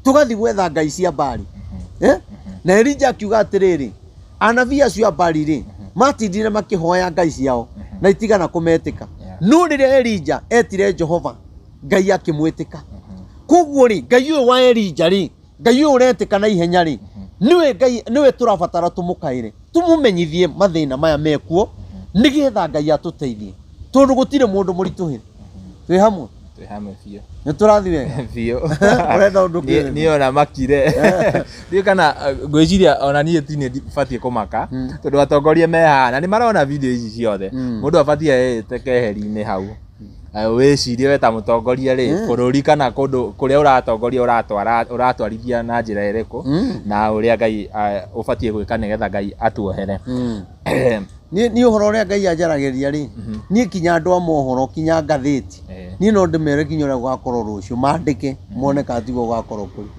tũgathiĩ gwetha ngai cia Baali. Eh? Na Elija akiuga atĩrĩrĩ, anabii acio a Baali rĩ, matindire makĩhoya ngai ciao na itigana kũmetĩka. No rĩrĩa Elija etire Jehova, Ngai akĩmwĩtĩka. Koguo rĩ, Ngai ũyũ wa Elija rĩ, Ngai ũyũ ũretĩka na ihenya rĩ, nĩwe Ngai, nĩwe tũrabatara tũmũkaĩre, tũmũmenyithie mathĩna maya mekuo, nĩgetha Ngai atũteithie, tondũ gũtirĩ mũndũ mũritũhĩre. Twĩ hamwe? Twĩ hamwe biũ. Nĩ tũrathiĩ wega? Biũ. Ũrenda ũndũ Niĩ niĩ ona makire. Ndiũĩ kana ngwĩciria ona niĩ ti niĩ batiĩ kũmaka tondũ atongoria me haha na nĩ marona video ici ciothe. Mũndũ abatiĩ eĩte keheri-inĩ hau. Wĩcirie we ta mũtongoria rĩ, bũrũri kana kũndũ kũrĩa ũratongoria ũratwara ũratwarithia na njĩra ĩrĩkũ na ũrĩa Ngai ũbatiĩ gwĩka nĩgetha Ngai atuohere. Niĩ niĩ ũhoro ũrĩa Ngai anjaragĩria rĩ, niĩ kinya andũ a mohoro, kinya ngathĩti, niĩ no ndĩmere kinya ũrĩa gũgakorwo rũciũ, mandĩke, mone kana tiguo gũgakorwo kũrĩ.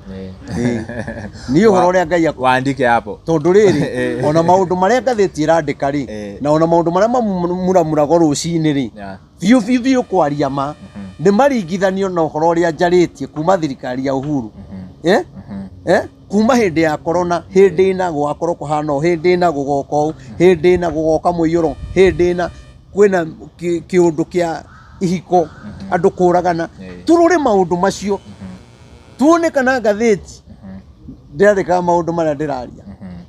Niĩ ũhoro ũrĩa Ngai Waandike hapo. Tondũ rĩrĩ, ona maũndũ marĩa ngathĩti ĩrandĩka rĩ, na ona maũndũ marĩa mamuramuragwo rũcinĩ rĩ, biũ biũ biũ kwaria ma, nĩ maringithanio na ũhoro ũrĩa njarĩtie kuma thirikari ya Uhuru. Eh? Eh? Kuma hĩndĩ ya corona, hĩndĩ ĩna gũgakorwo kũhana ũũ, hĩndĩ ĩna gũgoka ũũ, hĩndĩ ĩna gũgoka mũiyũro, hĩndĩ ĩna kwĩna kĩũndũ kĩa ihiko, andũ kũragana. Tũrore maũndũ macio, tuone kana ngathĩti ndĩrandĩkaga maũndũ marĩa ndĩraria.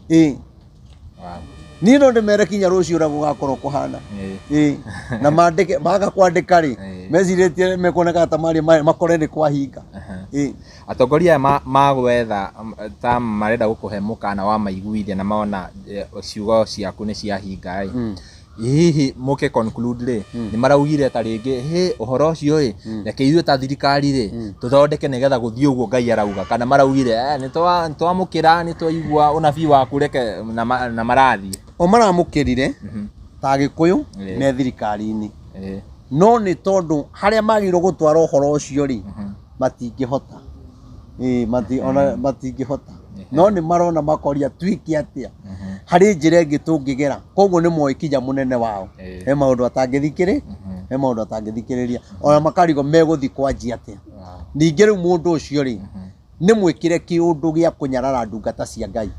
Ĩĩ. Niĩ no ndĩmere kinya rũciũ ũrĩa gũgakorwo kũhana. Ĩĩ. Na mandĩke, maga kwandĩka rĩ, mecirĩtie mekuoneka ta marĩ makore nĩ kwahinga. Ĩĩ. Atongoria aya magwetha ta marenda gũkũhe mũkana wa maiguithia na mona ciugo ciaku nĩ ciahinga ĩ, hihi mũkĩ conclude rĩ, nĩ maraugire ta rĩngĩ hĩ ũhoro ũcio ĩ, reke ithuĩ ta thirikari rĩ tũthondeke nĩgetha gũthiĩ ũguo Ngai arauga, kana maraugire nĩ twamũkĩra, nĩ twaigua ũnabii waku reke na marathiĩ? O maramũkĩrire ta Agĩkũyũ me thirikari-inĩ, no nĩ tondũ harĩa magĩrĩirwo gũtwara ũhoro ũcio rĩ, matingĩhota. Ĩĩ mati, ona matingĩhota. No nĩ marona makoria twĩke atĩa? Harĩ njĩra ĩngĩ tũngĩgera. Koguo nĩ moĩ kinya mũnene wao. He maũndũ atangĩthikĩrĩ, he maũndũ atangĩthikĩrĩria. Ona makarigwo megũthiĩ kwanjia atĩa. Ningĩ rĩu mũndũ ũcio rĩ, nĩ mwĩkĩre kĩũndũ gĩa kũnyarara ndungata cia Ngai.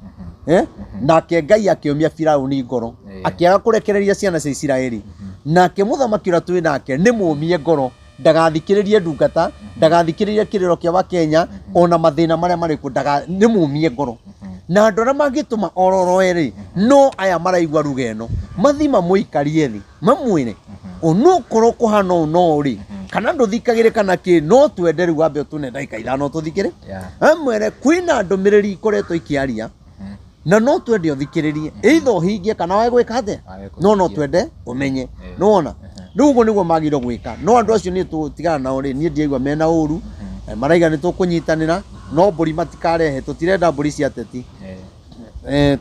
Eh? Nake Ngai akĩũmia Firauni ngoro, akĩaga kũrekereria ciana cia Isiraeli. Nake mũthamaki ũrĩa twĩ nake nĩ mũmie ngoro, ndagathikĩrĩrie ndungata, ndagathikĩrĩrie kĩrĩro kĩa Wakenya, ona mathĩna marĩa marĩ kuo, nĩ mũmie ngoro. Na andũ arĩa mangĩtũma ororoe rĩ, no aya maraigua ruga ĩno, mathiĩ mamũikarie thĩ, mamwĩre, onokorwo kũhana ũũ no rĩ, kana ndũthikagĩre kana kĩ, no twende rĩu wambe ũtũne ndagĩka ithano tũthikĩre. Amwĩre kwĩna ndũmĩrĩri ikoretwo ikĩaria, na no twende ũthikĩrĩrie, either ũhingie kana wage gwĩka atĩa, no no twende ũmenye. Nĩwona? Rĩu ũguo nĩguo magĩrĩirwo gwĩka. No andũ acio niĩ tũtigana nao rĩ, niĩ ndiaigua mena ũru, maraiga nĩ tũkũnyitanĩra, no mbũri matikarehe, tũtirenda mbũri cia ateti.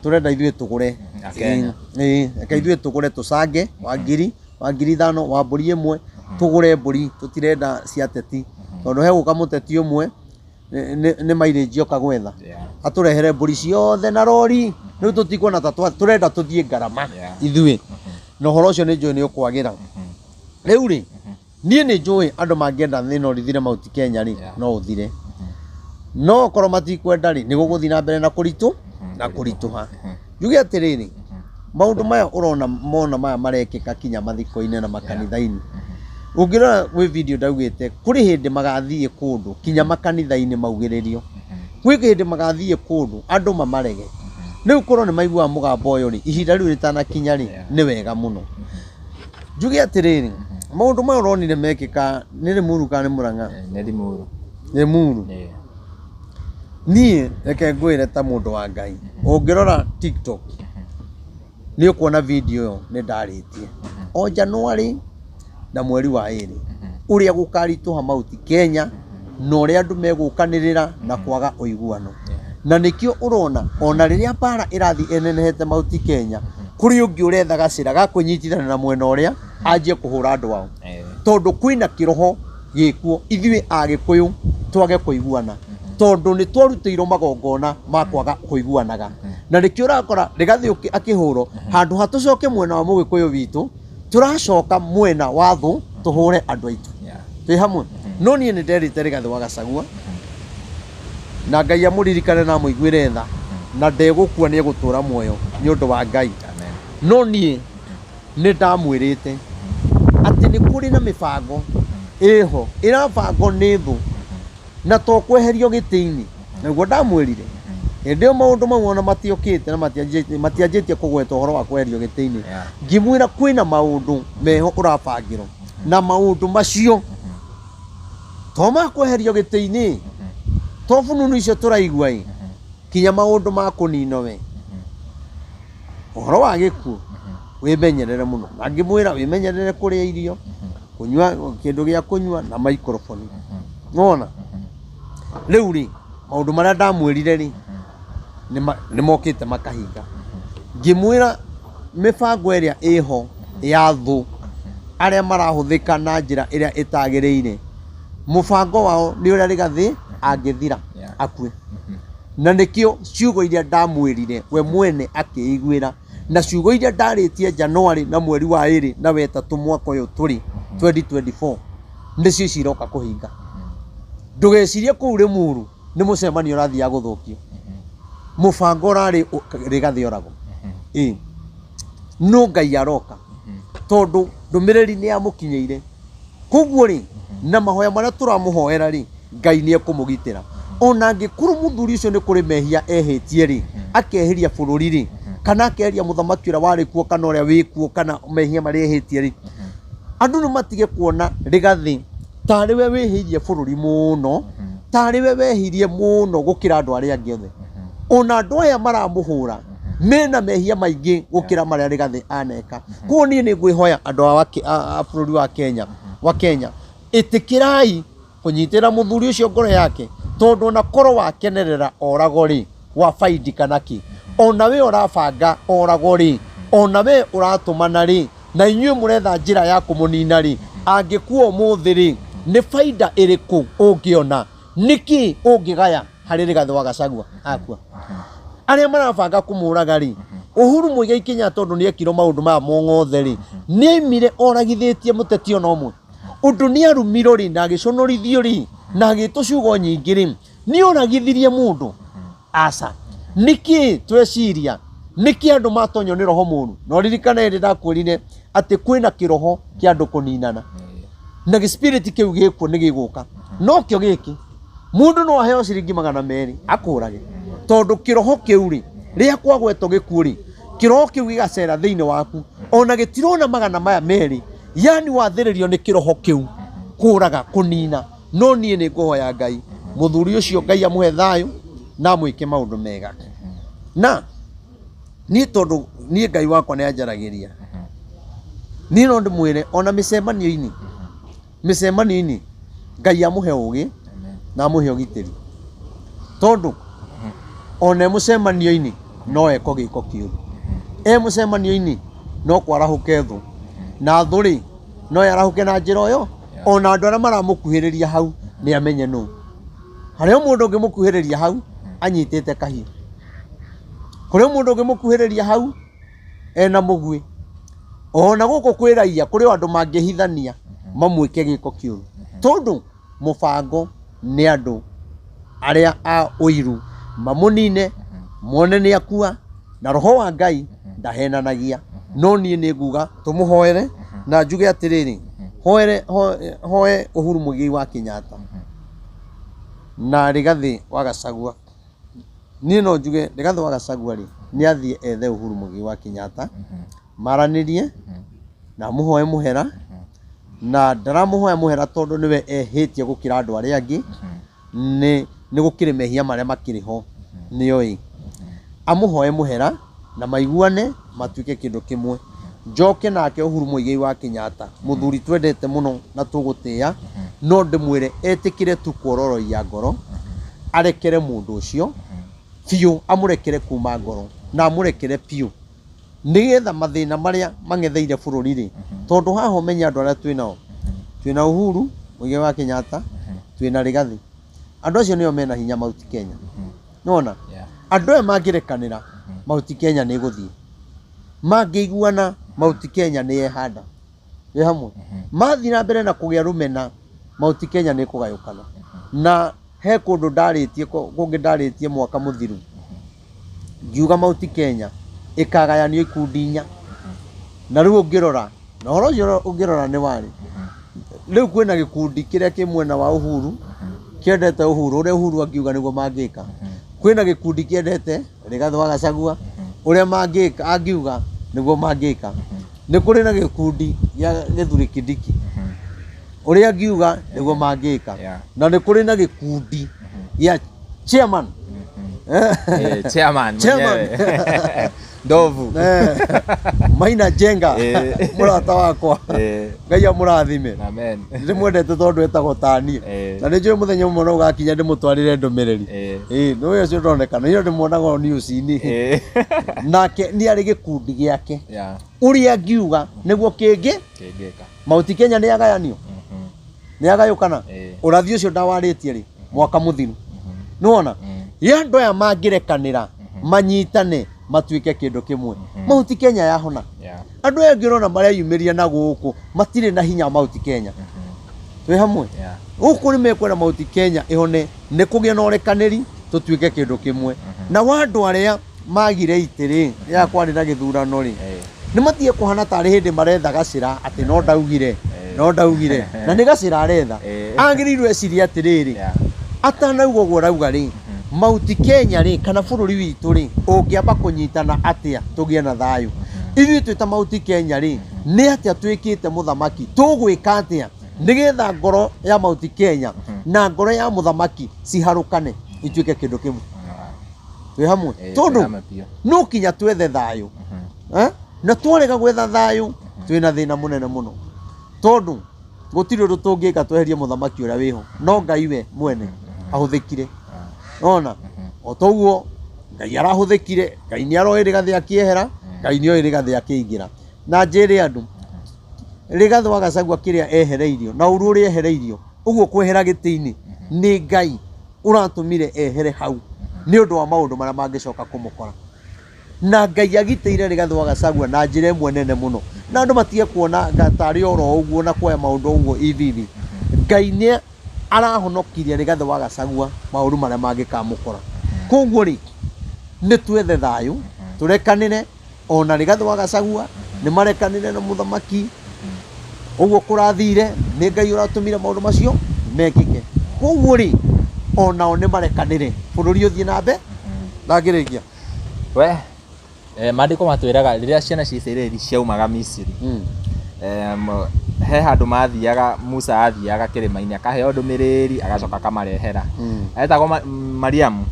Tũrenda ithuĩ tũgũre. Akenya. Reke ithuĩ tũgũre tũcange wa ngiri, wa ngiri ithano, wa mbũri ĩmwe, tũgũre mbũri, tũtirenda cia ateti. Tondũ hegũka mũteti ũmwe, nĩ mileage oka gwetha. Atũrehere mbũri ciothe na rori, rĩu tũtikuona ta tũrenda tũthiĩ ngarama ithuĩ. Na ũhoro ũcio nĩ njũĩ nĩ ũkwagĩra. Rĩu rĩ, niĩ nĩ njũĩ andũ mangĩenda thĩna ũrithire Mount Kenya rĩ, no ũthire. No okorwo matikwenda rĩ, nĩ gũgũthiĩ na mbere na kũritũ na kũritũha. Njuge atĩrĩrĩ, maũndũ maya ũrona mona maya marekĩka kinya mathiko-inĩ na makanitha-inĩ. Ũngĩrora gwĩ video ndaugĩte, kũrĩ hĩndĩ magathiĩ kũndũ kinya makanitha-inĩ maugĩrĩrio. Kwĩ hĩndĩ magathiĩ kũndũ andũ mamarege. Rĩu korwo nĩ maiguaga mũgambo ũyũ rĩ, ihinda rĩu rĩtanakinya rĩ, nĩ wega mũno. Njuge atĩrĩrĩ, maũndũ maya ũronire mekĩka nĩ Limuru kana nĩ Murang'a? Nĩ Limuru. Limuru. Niĩ reke ngwĩre ta mũndũ wa Ngai, ũngĩrora TikTok nĩ ũkuona video ĩyo nĩ ndarĩtie. O January na mweri wa ĩrĩ, ũrĩa gũkaritũha Mount Kenya na ũrĩa andũ megũkanĩrĩra na kwaga ũiguano. Na nĩkĩo ũrona ona rĩrĩa mbara ĩrathiĩ ĩnenehete Mount Kenya, kũrĩ ũngĩ ũretha gacĩra ga kwĩnyitithania na mwena ũrĩa anjie kũhũra andũ ao. Tondũ kwĩna kĩroho gĩkuo ithuĩ Agĩkũyũ twage kũiguana, tondũ nĩ twarutĩirwo magongona ma kwaga kũiguanaga. Na nĩkĩo ũrakora Rigathĩ akĩhũrwo, handũ ha tũcoke mwena wa mũgĩkũyũ witũ, Tũracoka mwena wa thũ tũhũre andũ aitũ. Yeah. Twĩ hamwe. No niĩ nĩ nderĩte Rigathĩ wa Gachagua na Ngai amũririkane na amũiguĩre tha na ndegũkua nĩ egũtũra muoyo nĩ ũndũ wa Ngai. Amen. No niĩ nĩ ndamwĩrĩte atĩ nĩ kũrĩ na mĩbango ĩho ĩrabangwo nĩ thũ na to kweherio gĩtĩ-inĩ. Nĩguo ndamwĩrire. Hĩndĩ ĩyo maũndũ mau ona matiokĩte na matianjĩtie kũgweta ũhoro wa kweherio gĩtĩ-inĩ. Yeah. Ngĩmwĩra kwĩna maũndũ meho ũrabangĩrwo na maũndũ macio to ma kweherio gĩtĩ-inĩ to bununu icio tũraigua ĩ kinya maũndũ ma kũninwo we ũhoro wa gĩkuũ wĩmenyerere mũno na ngĩmwĩra wĩmenyerere kũrĩa irio kũnyua kĩndũ gĩa kũnyua na microphone nĩwona rĩu rĩ maũndũ marĩa ndamwĩrire rĩ nĩ mokĩte makahinga ngĩmwĩra mĩbango ĩrĩa ĩho ya thũ arĩa marahũthĩka na njĩra ĩrĩa ĩtagĩrĩire mũbango wao nĩ ũrĩa Rigathĩ angĩthira Yeah. akue na nĩkĩo ciugo iria ndamwĩrire we mwene akĩiguĩra na ciugo iria ndarĩtie January na mweri wa ĩrĩ na wetatũ mwaka ũyũ tũrĩ 2024 nĩcio ici iroka kũhinga. Ndũgecirie kũu Rĩmuru nĩ mũcemanio ũrathiaga gũthũkio, mũbango ũrarĩ Rigathĩ oragwo. Ĩĩ, no Ngai aroka tondũ ndũmĩrĩri nĩ yamũkinyĩire. Koguo rĩ, na mahoya marĩa tũramũhoera rĩ, Ngai nĩ ekũmũgitĩra. Ona angĩkorwo mũthuri ũcio nĩ kũrĩ mehia ehĩtie rĩ, akehĩria bũrũri rĩ, kana akeheria mũthamaki ũrĩa warĩ kuo kana ũrĩa wĩ kuo kana mehia marĩa ehĩtie rĩ, andũ nĩ matige kuona Rigathĩ tarĩ we wĩhĩirie bũrũri mũno, tarĩ we wehirie mũno gũkĩra andũ arĩa angĩ othe. Ona andũ aya maramũhũra mena mehia maingĩ gũkĩra marĩa Rigathĩ aneka. Koguo niĩ nĩ ngwĩhoya andũ a bũrũri wa Kenya, wa Kenya, ĩtĩkĩrai kũnyitĩrĩra mũthuri ũcio ngoro yake, tondũ ona korwo wakenerera oragwo rĩ, wa faidi kana kĩ, ona we ũrabanga oragwo rĩ, ona we ũratũmana rĩ, na inyuĩ mũretha njĩra ya kũmũnina rĩ, angĩkua ũmũthĩ rĩ, nĩ faida ĩrĩkũ ũngĩona? Nĩkĩ ũngĩgaya harĩ Rigathĩ wa Gachagua akua? Arĩa marabanga kũmũraga rĩ, Uhuru Muigai Kenyatta tondũ nĩ ekirwo maũndũ maya mothe rĩ, nĩ aimire oragithĩtie mũteti ona ũmwe? Ũndũ nĩ arumirwo rĩ, na agĩconorithio rĩ, na agĩtwo ciugo nyingĩ rĩ, nĩ oragithirie mũndũ? Aca. Nĩkĩ tweciria? Nĩkĩ andũ matonywo nĩ roho mũru? Na ũririkane hĩndĩ ndakwĩrire atĩ kwĩna kĩroho kĩa andũ kũninana. Na gĩ spirit kĩu gĩkuo nĩ gĩgũka. No kĩo gĩkĩ, mũndũ no aheo ciringi 200 akũrage. Tondũ kĩroho kĩu rĩ, rĩrĩa kwagwetwo gĩkuũ rĩ, kĩroho kĩu gĩgacera thĩinĩ waku. Ona gĩtirona 200, yani wathĩrĩrio nĩ kĩroho kĩu kũraga, kũnina. No niĩ nĩ ngũhoya Ngai, mũthuri ũcio Ngai amũhe thayũ na amwĩke maũndũ mega. Na niĩ tondũ niĩ Ngai wakwa nĩ anjaragĩria, niĩ no ndĩmwĩre ona mĩcemanio-inĩ, mĩcemanio-inĩ Ngai amũhe ũgĩ na amũhe ũgitĩri. Tondũ ona e mũcemanio-inĩ no eko gĩko kĩũru. E mũcemanio-inĩ no kwarahũke thũ. Na thũ rĩ, no yarahũke na njĩra o yo, ona andũ arĩa maramũkuhĩrĩria hau nĩ amenye nũ. Harĩ o mũndũ ũngĩmũkuhĩrĩria hau anyitĩte kahiũ. Kũrĩ o mũndũ ũngĩmũkuhĩrĩria hau ena mũguĩ. Ona gũkũ kwĩ raia kũrĩ o andũ mangĩhithania mamwĩke gĩko kĩũru. Tondũ mũbango nĩ andũ arĩa a ũiru mamũnine, mone nĩ akua, na roho wa Ngai ndahenanagia. No niĩ nĩ nguga tũmũhoere na njuge atĩrĩrĩ, hoere, hoe Uhuru Muigai wa Kenyatta na Rigathĩ wa Gachagua. Niĩ no njuge Rigathĩ wa Gachagua rĩ, nĩ athiĩ ethe Uhuru Muigai wa Kenyatta, maranĩrie na amũhoe mũhera, na ndaramũhoya mũhera tondũ nĩwe ehĩtie gũkĩra andũ arĩa angĩ, nĩ nĩ gũkĩrĩ mehia marĩa makĩrĩ ho nĩoĩ. Amũhoe mũhera na maiguane matuĩke kĩndũ kĩmwe. Njoke nake Uhuru Muigai wa Kenyatta, mũthuri twendete mũno na tũgũtĩa, no ndĩmwĩre etĩkĩre tu kuororoia ngoro, arekere mũndũ ũcio biũ, amũrekere kuma ngoro na amũrekere biũ. Nĩgetha mathĩna marĩa mang'etheire bũrũri rĩ, tondũ haha ũmenye andũ arĩa twĩ nao, twĩna Uhuru Muigai wa Kenyatta, twĩna Rigathi. Andũ acio nĩo mena hinya Mount Kenya. Nĩwona? Andũ aya mangĩrekanĩra, Mount Kenya nĩ ĩgũthiĩ. Mangĩiguana, Mount Kenya nĩ yehanda. Wĩ hamwe mathiĩ na mbere na kũgĩa rũmena, Mount Kenya nĩ ĩkũgayũkana. Na he kũndũ ndarĩtie kũngĩ ndarĩtie mwaka mũthiru, ngiuga Mount Kenya ĩkagayanio ikundi inya. Na rĩu ũngĩrora, na ũhoro ũcio ũngĩrora nĩ warĩ rĩu kwĩna gĩkundi kĩrĩa kĩ mwena wa Uhuru kĩendete Uhuru, ũrĩa Uhuru angiuga nĩguo mangĩka. Kwĩna gĩkundi kĩendete Rigathĩ wa Gachagua, ũrĩa mangĩka angiuga nĩguo mangĩka. Nĩ kũrĩ na gĩkundi gĩa Gĩthuri Kindiki, ũrĩa angiuga nĩguo mangĩka. Na nĩ kũrĩ na gĩkundi gĩa chairman. Chairman Chairman. mwenyewe. Ndovu. Maina Njenga, mũrata wakwa, Ngai amũrathime. Amen. Ndĩmwendete tondũ etagwo taniĩ. Na nĩ njũĩ mũthenya ũmwe no ũgakinya ndĩmũtwarĩre ndũmĩrĩri. Ĩĩ, nĩ ũcio ndonekana niĩ ndĩmuonaga o news-inĩ. Nake nĩ arĩ gĩkundi gĩake, ũrĩa angiuga nĩguo kĩngĩ. Kĩngĩka. Mount Kenya nĩ yagayanio, nĩ yagayũkana. Ũrathi ũcio ndawarĩtie rĩ mwaka mũthiru, nĩwona rĩrĩa andũ aya mangĩrekanĩra manyitane matuĩke kĩndũ kĩmwe, Mount Kenya yahona. Andũ aya angĩ ũrona mareyumĩria na gũkũ matirĩ na hinya wa Mount Kenya. Twĩ hamwe? Gũkũ nĩ mekwenda Mount Kenya ĩhone nĩ kũgĩa na ũrekanĩri, tũtuĩke kĩndũ kĩmwe. Na wa andũ arĩa magire itĩ rĩ, rĩrĩa kwarĩ na gĩthurano rĩ, nĩ matige kũhana tarĩ hĩndĩ maretha gacĩra atĩ no ndaugire, no ndaugire, na nĩ gacĩra aretha. Agĩrĩirwo ecirie atĩrĩrĩ, atanauga ũguo arauga rĩ, Mount Kenya rĩ, kana bũrũri witũ rĩ, ũngĩamba kũnyitana atĩa tũgĩe na thayũ? Ithuĩ twĩ ta Mount Kenya rĩ, nĩ atĩa twĩkĩte mũthamaki? Tũgwĩka atĩa nĩgetha ngoro ya Mount Kenya na ngoro ya mũthamaki ciharũkane ituĩke kĩndũ kĩmwe? Twĩ hamwe? Tondũ Twĩ hamwe biũ. No kinya twethe thayũ. Eh? Na twarega gwetha thayũ, twĩna thĩna mũnene mũno, tondũ gũtirĩ ũndũ tũngĩka tweherie mũthamaki ũrĩa wĩho, no Ngai we mwene ahũthĩkire. Ona o toguo Ngai arahũthĩkire, Ngai nĩ aroĩ Rigathĩ akĩehera, Ngai nĩ oĩ Rigathĩ akĩingĩra. Na njĩre andũ, Rigathĩ wa Gachagua kĩrĩa ehereirio na ũru ũrĩa ehereirio ũguo kwehera gĩtĩ-inĩ, nĩ Ngai ũratũmire ehere hau nĩ ũndũ wa maũndũ marĩa mangĩcoka kũmũkora. Na Ngai agitĩire Rigathĩ wa Gachagua na njĩra ĩmwe nene mũno, na andũ matige kuona nga tarĩ oro ũguo na kuoya maũndũ ũguo hivi hivi. Ngai nĩ arahonokirie Rigathĩ wa Gachagua maũru marĩa mangĩkamũkora. Koguo rĩ, nĩ twethe thayũ, tũrekanĩre. Ona Rigathĩ wa Gachagua nĩ marekanĩre na mũthamaki, ũguo kũrathire nĩ Ngai ũratũmire maũndũ macio mekĩke. Koguo rĩ, onao nĩ marekanĩre, bũrũri ũthiĩ na mbere. Ndangĩrĩkia. We maandĩko matwĩraga rĩrĩa ciana cia Isiraeli ciaumaga Misiri, he handũ mathiaga, Musa athiaga kĩrĩma-inĩ akaheo ndũmĩrĩri, agacoka akamarehera. Etagwo Mariamu.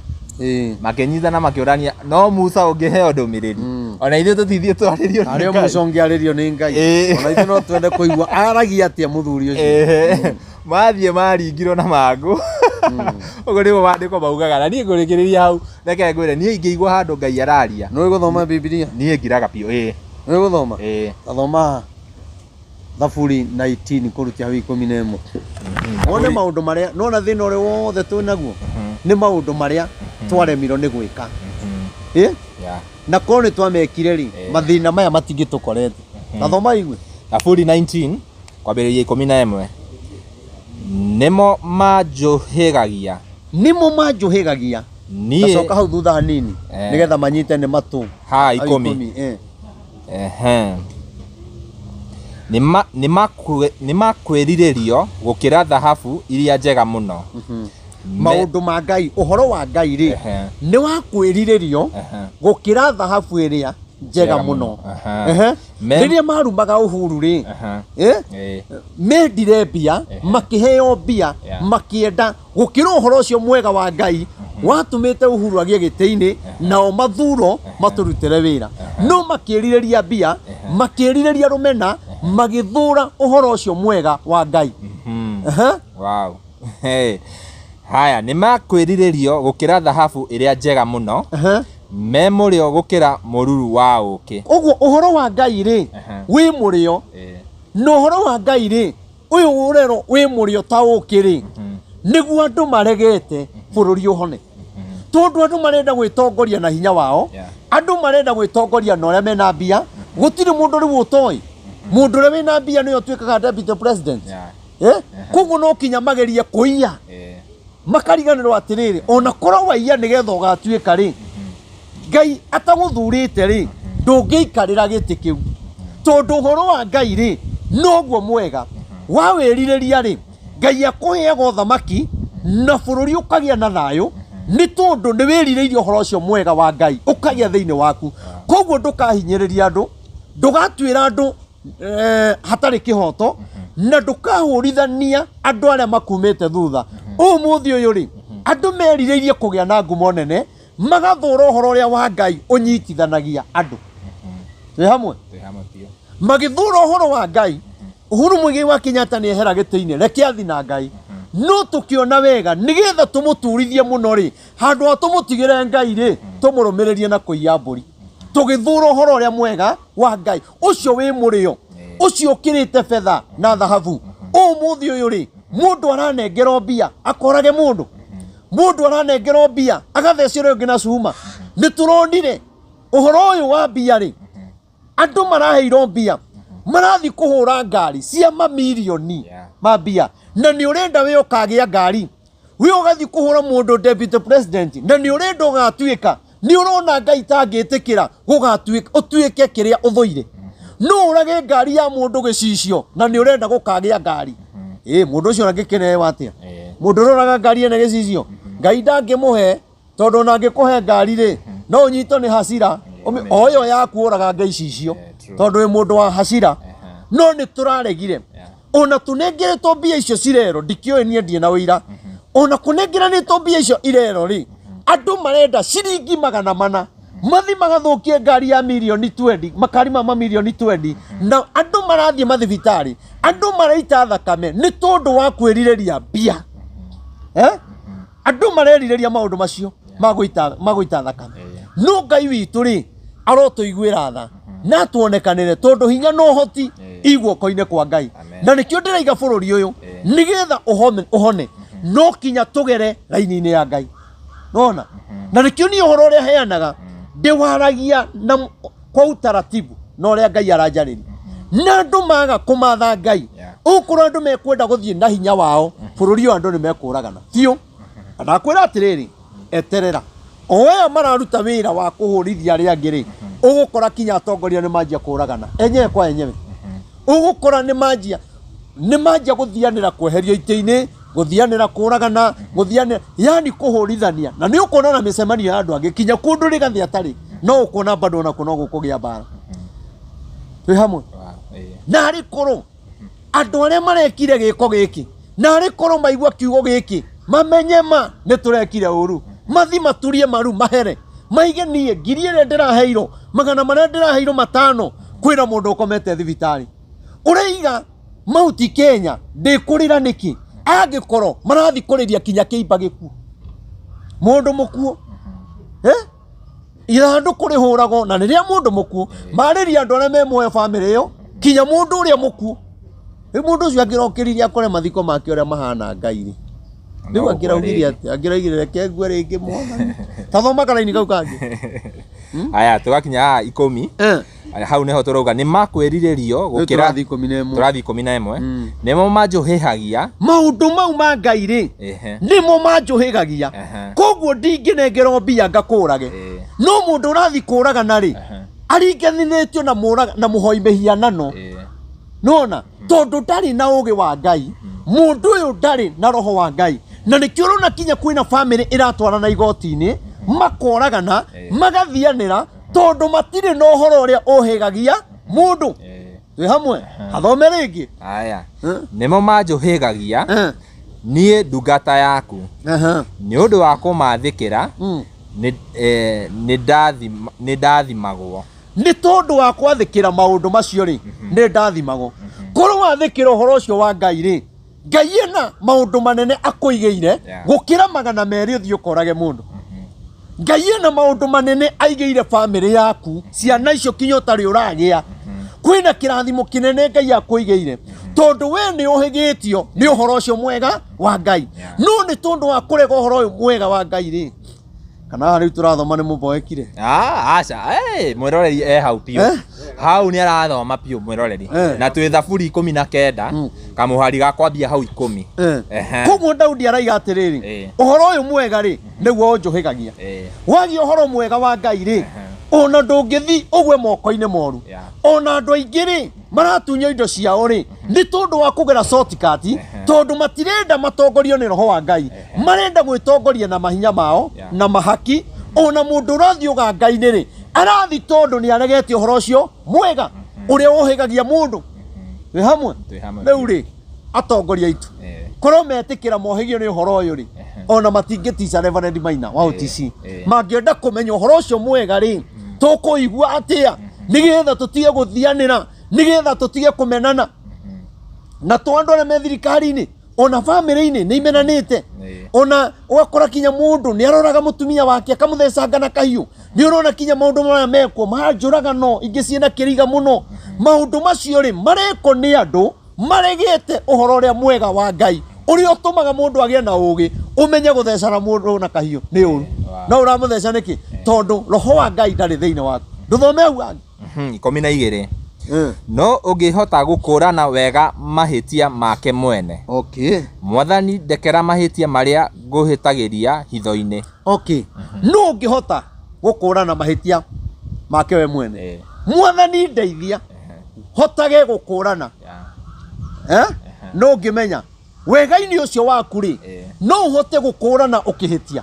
Makĩnyitana makĩũrania, no Musa ũngĩheo ndũmĩrĩri, ona ithuĩ tũtithiĩ twarĩrio nĩ Arĩ Ngai. Musa ũngĩarĩrio nĩ Ngai. Ona ithuĩ no twende kũigua aragia atĩa mũthuri ũcio. Mathiĩ maringirwo na mangũ. Ũguo nĩguo maandĩko maugaga. Na niĩ ngũrĩkĩrĩria hau, reke ngwĩre, niĩ ingĩigua handũ Ngai araria, Nĩ ũĩ gũthoma Bibilia? Niĩ ngiraga biũ, ĩĩ. Nĩ ũĩ gũthoma? Ĩĩ. Tathoma Thaburi 19 kũrutia hau 11. Wone maũndũ marĩa, nona thĩna ũrĩa wothe twĩ naguo nĩ maũndũ marĩa twaremirwo nĩ gwĩka. Ĩ? Na korwo nĩ twamekire rĩ, mathĩna maya matingĩtũkorete. Tathoma igue. Thaburi 19 kwambĩrĩria 11. Nĩmo manjũhĩgagia. Nĩmo manjũhĩgagia. Niĩ Tacoka hau thutha hanini, nĩgetha manyite nĩ matũ. Ha, Hau 10. 10. Ehe. Nĩ makwĩrirĩrio gũkĩra thahabu iria njega mũno. Maũndũ ma Ngai, ũhoro wa Ngai rĩ, nĩ wa kwĩrirĩrio gũkĩra thahabu ĩrĩa njega mũno. Rĩrĩa marumaga Uhuru rĩ, mendire mbia, makĩheo mbia, makĩenda gũkĩra ũhoro ũcio mwega wa Ngai watũmĩte Uhuru agĩe gĩtĩ-inĩ, nao mathuro matũrutĩre wĩra. No makĩrirĩria mbia, makĩrirĩria rũmena, magĩthũra ũhoro ũcio mwega wa Ngai. Wow. Hey. Haya, nĩ makwĩrirĩrio gũkĩra thahabu ĩrĩa njega mũno, me mũrĩo gũkĩra mũruru wa ũũkĩ. Ũguo ũhoro wa Ngai rĩ, wĩ mũrĩo, na ũhoro wa Ngai rĩ, ũyũ ũrerwo wĩ mũrĩo ta ũũkĩ rĩ, nĩguo andũ maregete bũrũri ũhone. Tondũ andũ marenda gwĩtongoria na hinya wao, andũ marenda gwĩtongoria na ũrĩa mena mbia, gũtirĩ mũndũ rĩu ũtoĩ. Mũndũ ũrĩa wĩna mbia nĩwe ũtuĩkaga deputy president. Yeah. Eh? Koguo no kinya magerie kũiya, makariganĩrwo atĩrĩrĩ, ona korwo waiya nĩgetha ũgatuĩka rĩ, Ngai atagũthurĩte rĩ, ndũngĩikarĩra gĩtĩ kĩu, tondũ ũhoro wa Ngai rĩ noguo mwega. Wawĩrirĩria rĩ, Ngai akũheaga ũthamaki na bũrũri ũkagĩa na thayũ, nĩ tondũ nĩ wĩrirĩirie ũhoro ũcio mwega wa Ngai ũkagĩa thĩinĩ waku. Koguo ndũkahinyĩrĩria andũ, ndũgatuĩra andũ hatarĩ kĩhoto, na ndũkahũrithania andũ arĩa makumĩte thutha. Ũmũthĩ ũyũ rĩ, andũ merirĩirie kũgĩa na ngumo nene, magathũra ũhoro ũrĩa wa Ngai ũnyitithanagia andũ. Twĩ hamwe? Twĩ hamwe biũ. Magĩthũra ũhoro wa Ngai. Uhuru Muigai wa Kenyatta nĩ ehera gĩtĩ-inĩ, reke athi na Ngai. No tũkĩona wega nĩgetha tũmũturithie mũno rĩ, handũ ha tũmũtigĩre Ngai rĩ, tũmũrũmĩrĩrie na kũiya mbũri. Tũgĩthũra ũhoro ũrĩa mwega wa Ngai ũcio wĩ mũrĩo, ũcio ũkĩrĩte betha na thahabu. Ũmũthĩ ũyũ rĩ, mũndũ aranengerwo mbia akorage mũndũ, mũndũ aranengerwo mbia agathece ũrĩa ũngĩ na cuma. Nĩ tũronire ũhoro ũyũ wa mbia rĩ, andũ maraheirwo mbia marathi kũhũra ngari cia mamirioni ma mbia, na nĩ ũrenda we ũkagĩa ngari, we ũgathiĩ kũhũra mũndũ deputy president, na nĩ ũrenda ũgatuĩka. Nĩ ũrona Ngai tangĩtĩkĩra gũgatuĩka ũtuĩke kĩrĩa ũthũire? No ũrage ngari ya mũndũ gĩcicio na nĩ ũrenda gũkagĩa ngari. Ĩ mũndũ ũcio angĩkĩneo atĩa? Mũndũ ũroraga ngari ene gĩcicio, Ngai ndangĩmũhe, tondũ ona angĩkũhe ngari rĩ, no ũnyitwo nĩ hasira o ĩyo yaku ũragange icicio, tondũ wĩ mũndũ wa hasira. No nĩ tũraregire ona tũnengeretwo mbia icio cirero, ndikĩũĩ niĩ ndirĩ na ũira. Ona kũnengeranĩtwo mbia icio irero rĩ, andũ marenda ciringi 400 mathi magathũkie ngari ya mirioni 20, makari ma mamirioni 20, na andũ marathiĩ mathibitarĩ, andũ maraita thakame nĩ tondũ wa kwĩrirĩria mbia. Andũ marerirĩria maũndũ macio ma gũita thakame. No Ngai witũ rĩ, arotũiguĩra tha na tuonekanĩre, tondũ hinya na ũhoti i guoko-inĩ kwa Ngai. Amen. Na nĩkĩo ndĩraiga bũrũri ũyũ nĩgetha ũhone, no kinya tũgere raini-inĩ ya Ngai nona. Na nĩkĩo niĩ ũhoro ũrĩa heanaga ndĩwaragia na kwa utaratibu na ũrĩa Ngai aranjarĩria, na andũ maga kũmatha Ngai, ũkorwo andũ mekwenda gũthiĩ na hinya wao, bũrũri ũyũ andũ nĩ mekũragana biũ. Na ndakwĩra atĩrĩrĩ, eterera, o aya mararuta wĩra wa kũhũrithia arĩa angĩ rĩ, ũgũkora kinya atongoria nĩ manjia kũragana enyewe kwa enyewe. Ũgũkora nĩ manjia gũthianĩra kweherio itĩ-inĩ, gũthianĩra kũragana, gũthianĩra yani kũhũrithania. Na nĩ ũkuona na mĩcemanio ya andũ angĩ kinya kũndũ rĩgathi atarĩ, no ũkuona bado onakuo no gũkũgĩa mbara. Twĩ hamwe? Wow. Na arĩ korwo andũ arĩa marekire gĩko gĩkĩ, na arĩ korwo maigua kiugo gĩkĩ, mamenye ma nĩ tũrekire ũru, mathi maturie maru mahere, maige niĩ ngiri ĩrĩa ndĩraheirwo, magana marĩa ndĩraheirwo matano, kwĩna mũndũ ũkomete thibitarĩ ũraiga Mauti Kenya ndĩkũrĩra nĩkĩ angĩkorwo marathi kũrĩria kinya kĩimba gĩkuũ, mũndũ mũkuũ, eh? Ithandũkũ rĩhũragwo na rĩrĩa mũndũ mũkuũ marĩria andũ arĩa me muoyo, bamĩrĩ ĩyo, kinya mũndũ ũrĩa mũkuũ. Rĩu mũndũ ũcio angĩrokĩririe akore mathiko make ũrĩa mahana, Ngai rĩ, rĩu angĩraugire atĩ angĩraugire reke ngue rĩngĩ, Mwathani. Tathoma karaini kau kangĩ. Aya, tũgakinya haha 10. Aya, hau nĩho tũrauga nĩ makwĩrirĩrio Rĩu gũkĩra tũrathiĩ 11. Tũrathiĩ 11. Nĩmo manjũhĩhagia. Maũndũ mau ma Ngai rĩ, nĩmo manjũhĩgagia. Koguo ndingĩnengerwo mbia ngakũrage. No mũndũ ũrathiĩ kũragana rĩ, aringanĩtio na mũraga na mũhoi mĩhianano. Nona tondũ ndarĩ na ũgĩ wa Ngai, mũndũ ũyũ ndarĩ na roho wa Ngai. Na nĩkĩo ũrona kinya kwĩna bamĩrĩ ĩratwarana igoti-inĩ, makoragana, magathianĩra, tondũ matirĩ na ũhoro ũrĩa ũhĩgagia mũndũ. Twĩ hamwe? Athome rĩngĩ. Aya, nĩmo manjũhĩgagia niĩ ndungata yaku, nĩ ũndũ wa kũmathĩkĩra nĩ ndathimagwo. Nĩ tondũ wa kwathĩkĩra maũndũ macio rĩ, nĩ ndathimagwo. Korwo wathĩkĩra ũhoro ũcio wa Ngai rĩ, Ngai ena maũndũ manene akũigĩire gũkĩra 200 ũthiĩ ũkorage mũndũ. Ngai ena maũndũ manene aigĩire bamĩrĩ yaku, ciana icio kinya ũtarĩ ũragĩa, kwĩna kĩrathimo kĩnene Ngai akũigĩire, tondũ we nĩ ũhĩgĩtio nĩ ũhoro ũcio mwega wa Ngai. No nĩ tondũ wa kũrega ũhoro ũyũ mwega wa Ngai rĩ, Kana haha rĩu tũrathoma nĩ mũboekire? Ah, aca, mwĩroreri e hau biũ. Eh? Hau nĩ arathoma biũ mwĩroreri. Eh. Na twĩ Thaburi 19, kamũhari ga kwambia hau 10. Eh. Ehe. Koguo Daudi araiga atĩrĩrĩ, ũhoro ũyũ mwega rĩ, nĩguo ũnjũhĩgagia. Wagia ũhoro mwega wa Ngai rĩ, ona ndũngĩthi ũgwe moko-inĩ moru. Ona andũ aingĩ rĩ, maratunywo indo ciao rĩ, nĩ tondũ wa kũgera shortcut, tondũ matirenda matongorio nĩ roho wa Ngai, marenda gwĩtongoria na mahinya mao na mahaki. Ona mũndũ ũrathiĩ ũganga-inĩ rĩ, arathi tondũ nĩ aregete ũhoro ũcio mwega ũrĩa ũhĩgagia mũndũ. Twĩ hamwe? Twĩ hamwe. Rĩu rĩ, atongoria aitũ korwo metĩkĩra mohĩgio nĩ ũhoro ũyũ rĩ, ona matingĩtica Reverend Maina wa OTC. Mangĩenda kũmenya ũhoro ũcio mwega rĩ, tũkũigua atĩa nĩgetha tũtige gũthianĩra, nĩgetha tũtige kũmenana na to andũ arĩa me thirikari-inĩ, ona bamĩrĩ-inĩ nĩ imenanĩte. Ona ũgakora kinya mũndũ nĩ aroraga mũtumia wake akamũthecanga na kahiũ. Nĩ ũrona kinya maũndũ maya mekwo ma njũragano ingĩ ciĩna kĩriga mũno. Maũndũ macio rĩ, marekwo nĩ andũ maregete ũhoro ũrĩa mwega wa Ngai, ũrĩa ũtũmaga mũndũ agĩe na ũũgĩ, ũmenye gũthecana mũndũ na kahiũ nĩ ũru. No ũramũtheca nĩkĩ? Tondũ roho wa Ngai ndarĩ thĩinĩ waku. Ndũthome hau hangĩ. 12. No ũngĩhota gũkũũrana wega mahĩtia make mwene. Mwathani, ndekera mahĩtia marĩa ngũhĩtagĩria hitho-inĩ. No ũngĩhota gũkũũrana mahĩtia make we mwene. Mwathani, ndeithia hotage gũkũũrana. No ũngĩmenya wega-inĩ ũcio waku rĩ, no ũhote gũkũũrana ũkĩhĩtia.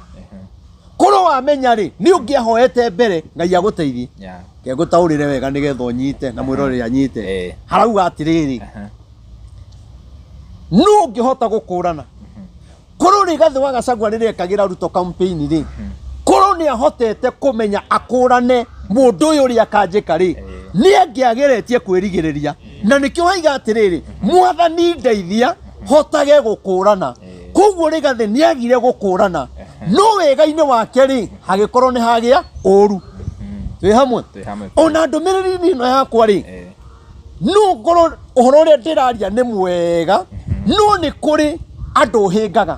Korwo wamenya rĩ, nĩ ũngĩahoete mbere Ngai agũteithie. Ke ngũtaũrĩre wega nĩgetha ũnyite na mwĩroreri anyite. Harauga atĩrĩrĩ, no ũngĩhota gũkũũrana. Korwo Rigathĩ wa Gachagua rĩrĩa ekagĩra Ruto campaign rĩ, korwo nĩ ahotete kũmenya akũrane mũndũ ũyũ ũrĩa akanjĩka rĩ, nĩ angĩageretie kwĩrigĩrĩria. Na nĩkĩo haiga atĩrĩrĩ, Mwathani ndeithia hotage gũkũrana. Koguo Rigathĩ nĩ agire gũkũrana, no wega-inĩ wake rĩ, hagĩkorwo nĩ hagĩa ũru. Twĩ hamwe? Twĩ hamwe. Ona ndũmĩrĩri ĩno yakwa rĩ, no ngorwo ũhoro ũrĩa ndĩraria nĩ mwega, no nĩ kũrĩ andũ hĩngaga.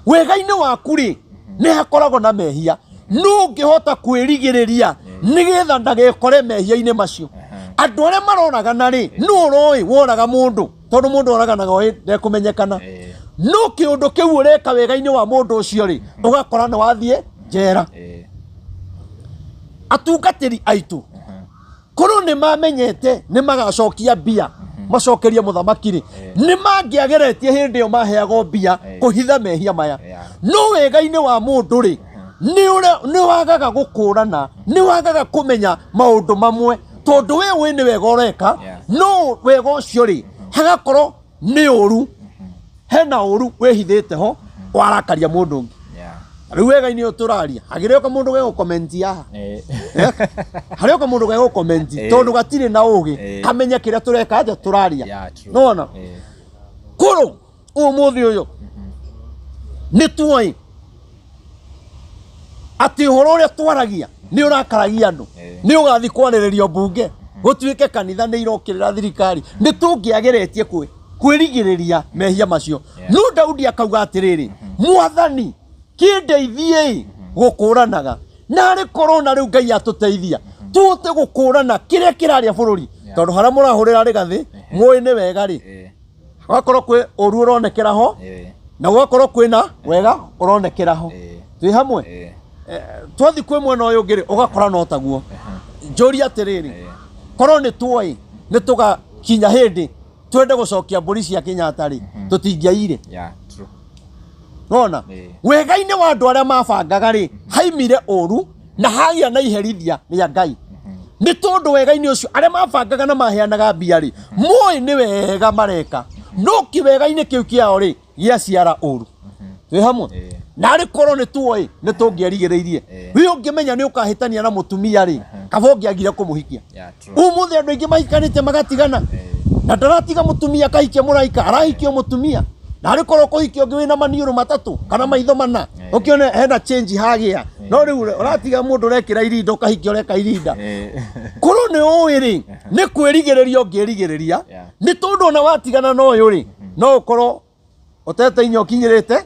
Wega-inĩ waku rĩ, nĩ hakoragwo na mehia. No ũngĩhota kwĩrigĩrĩria nĩgetha ndagekore mehia-inĩ macio. Andũ arĩa maroragana rĩ, no ũroĩ woraga mũndũ, tondũ mũndũ oraganaga oĩ ndekũmenyekana. No kĩũndũ kĩu ũreka wega-inĩ wa mũndũ ũcio rĩ, ũgakora nĩ wathiĩ njera. Atungatĩri aitũ korwo nĩ mamenyete nĩ magacokia mbia macokerie mũthamaki rĩ, nĩ mangĩageretie hĩndĩ ĩyo maheagwo mbia kũhitha mehia maya. No wega-inĩ wa mũndũ rĩ, nĩ wagaga gũkũrana, nĩ wagaga kũmenya maũndũ mamwe, tondũ we ũĩ nĩ wega ũreka, no wega ũcio rĩ, hagakorwo nĩ ũru, hena ũru wĩhithĩte ho warakaria mũndũ ũngĩ. Rĩu wega-inĩ ũyũ tũraria, hagĩrĩ o kamũndũ gegũkomenti haha. Harĩ o kamũndũ gegũkomenti, tondũ gatirĩ na ũgĩ, kamenye kĩrĩa tũreka atĩa tũraria. Nĩwona? Kũrũ ũmũthĩ ũyũ nĩ tuoĩ atĩ ũhoro ũrĩa twaragia nĩ ũrakaragia andũ, nĩ ũgathiĩ kwarĩrĩrio mbunge, gũtuĩke kanitha nĩ irokĩrĩra thirikari, nĩ tũngĩageretie kwĩrigĩrĩria mehia macio. No Daudi akauga atĩrĩrĩ, Mwathani kĩndeithiei gũkũranaga, narĩ korwo na rĩu Ngai atũteithia tũhote gũkũrana kĩrĩa kĩrarĩa bũrũri, tondũ harĩa mũrahũrĩra Rigathĩ mũĩ nĩ wega rĩ, gũgakorwo kwĩ ũru ũronekera ho, na gũgakorwo kwĩna wega ũronekera ho. Twĩ hamwe? Twathiĩ kwĩ mwena ũyũ ũngĩ rĩ, ũgakora no taguo. Njũria atĩrĩrĩ, korwo nĩ tuoĩ nĩ tũgakinya hĩndĩ twende gũcokia mbũri cia Kenyatta rĩ, tũtingĩaire. Nona? Wega-inĩ wa andũ arĩa mabangaga rĩ, haimire ũru na hagĩa na iherithia rĩa Ngai. Nĩ tondũ wega-inĩ ũcio arĩa mabangaga na maheanaga mbia rĩ, moĩ nĩ wega mareka, no kĩwega-inĩ kĩu kĩao rĩ, gĩaciara ũru. Twĩ hamwe? Na arĩ korwo nĩ tuoĩ nĩ tũngĩerigĩrĩirie. We ũngĩmenya nĩ ũkahĩtania na mũtumia rĩ, kaba ũngĩagire kũmũhikia. Ũmũthĩ andũ aingĩ mahikanĩte magatigana, na ndaratiga mũtumia akahikia mũraika, arahikio mũtumia. Na arĩ korwo kũhikia ũngĩ wĩna maniũrũ matatũ kana maitho mana, ũkĩone hena change hagĩa. No rĩu ũratiga mũndũ ũrekĩra irinda ũkahikia ũreka irinda. Korwo nĩ ũĩ rĩ, nĩ kwĩrigĩrĩria ũngĩrigĩrĩria, nĩ tondũ ona watigana na ũyũ rĩ, no ũkorwo ũtete inya ũkinyĩrĩte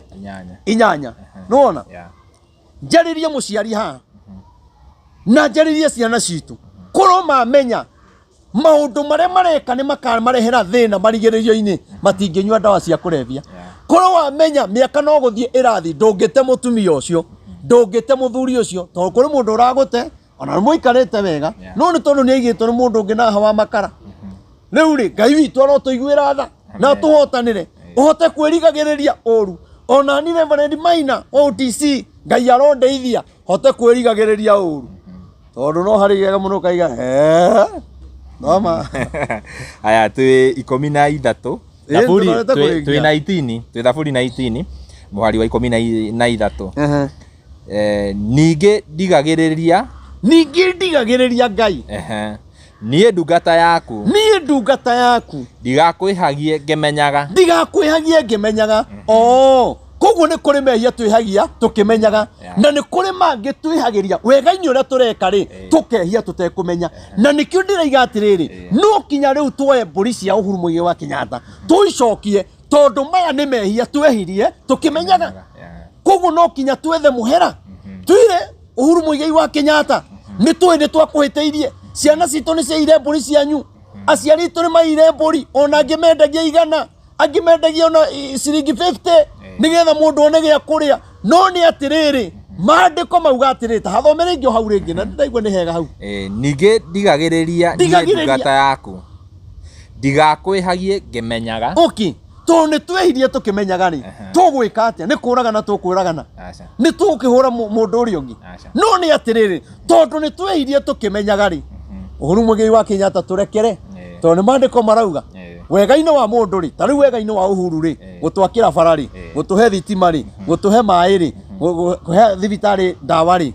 inyanya. Nĩwona? Njarĩrie mũciari haha na njarĩrie ciana citũ, korwo mamenya maũndũ marĩa mareka nĩ makamarehera thĩna marigĩrĩrio-inĩ, matingĩnyua ndawa cia kũrebia. Korwo wamenya mĩaka no gũthiĩ ĩrathiĩ, ndũngĩte mũtumia ũcio, ndũngĩte mũthuri ũcio, tondũ kũrĩ mũndũ ũragũte ona nĩ mũikarĩte wega, no nĩ tondũ nĩ aigĩtwo nĩ mũndũ ũngĩ na hawa makara. Rĩu rĩ, Ngai witũ arotũiguĩra tha na tũhotanĩre, ũhote kwĩrigagĩrĩria ũru. Ona ni Reverend Maina wa OTC, Ngai arondeithia hote kwĩrigagĩrĩria ũru, tondũ no harĩ gega mũno ũkaiga "Eh, noma." Aya, twĩ 13. Ĩ, Thaburi tũrorete kũrĩkia. Twĩ 19, twĩ Thaburi 19 mũhari wa 13. Ningĩ ndigagĩrĩria. Ningĩ ndigagĩrĩria, Ngai. Ehe. Niĩ ndungata yaku. Niĩ ndungata yaku. Ndigakwĩhagie ngĩmenyaga. Ndigakwĩhagie ngĩmenyaga. Oo, koguo nĩ kũrĩ mehia twĩhagia tũkĩmenyaga, na nĩ kũrĩ mangĩ twĩhagĩria wega-inĩ ũrĩa tũreka rĩ, tũkehia tũtekũmenya. Na nĩkĩo ndĩraiga atĩrĩrĩ, no kinya rĩu tuoe mbũri cia Uhuru Muigai wa Kenyatta tũicokie, tondũ maya nĩ mehia twehirie tũkĩmenyaga. Koguo no kinya twethe mũhera, twire Uhuru Muigai wa Kenyatta, nĩ tũĩ nĩ twakũhĩtĩirie. Ciana citũ nĩ ciaire mbũri cianyu, aciari aitũ nĩ maire mbũri, ona angĩ mendagia 100, angĩ mendagia ona ciringi 50 nĩgetha mũndũ one gĩa kũrĩa. No nĩ atĩrĩrĩ, maandĩko mauga atĩrĩrĩ, ta hathome rĩngĩ o hau rĩngĩ, na ndaigua nĩ hega hau. Ningĩ ndigagĩrĩria niĩ Ndigagĩrĩria. ndungata yaku ndigakwĩhagie ngĩmenyaga. Ũki tondũ nĩ twehirie tũkĩmenyaga rĩ, tũgwĩka atĩa? Nĩ kũragana tũkwĩragana? Aca. Nĩ tũkĩhũra mũndũ ũrĩa ũngĩ? Aca. No nĩ atĩrĩrĩ, tondũ nĩ twehirie tũkĩmenyaga rĩ, Uhuru Muigai wa Kenyatta, tũrekere, tondũ nĩ maandĩko marauga wega-inĩ wa mũndũ rĩ, ta rĩu wega-inĩ wa Uhuru rĩ, gũtwakĩra bara rĩ, gũtũhe thitima rĩ, gũtũhe maĩ rĩ, kũhe thibitarĩ ndawa rĩ,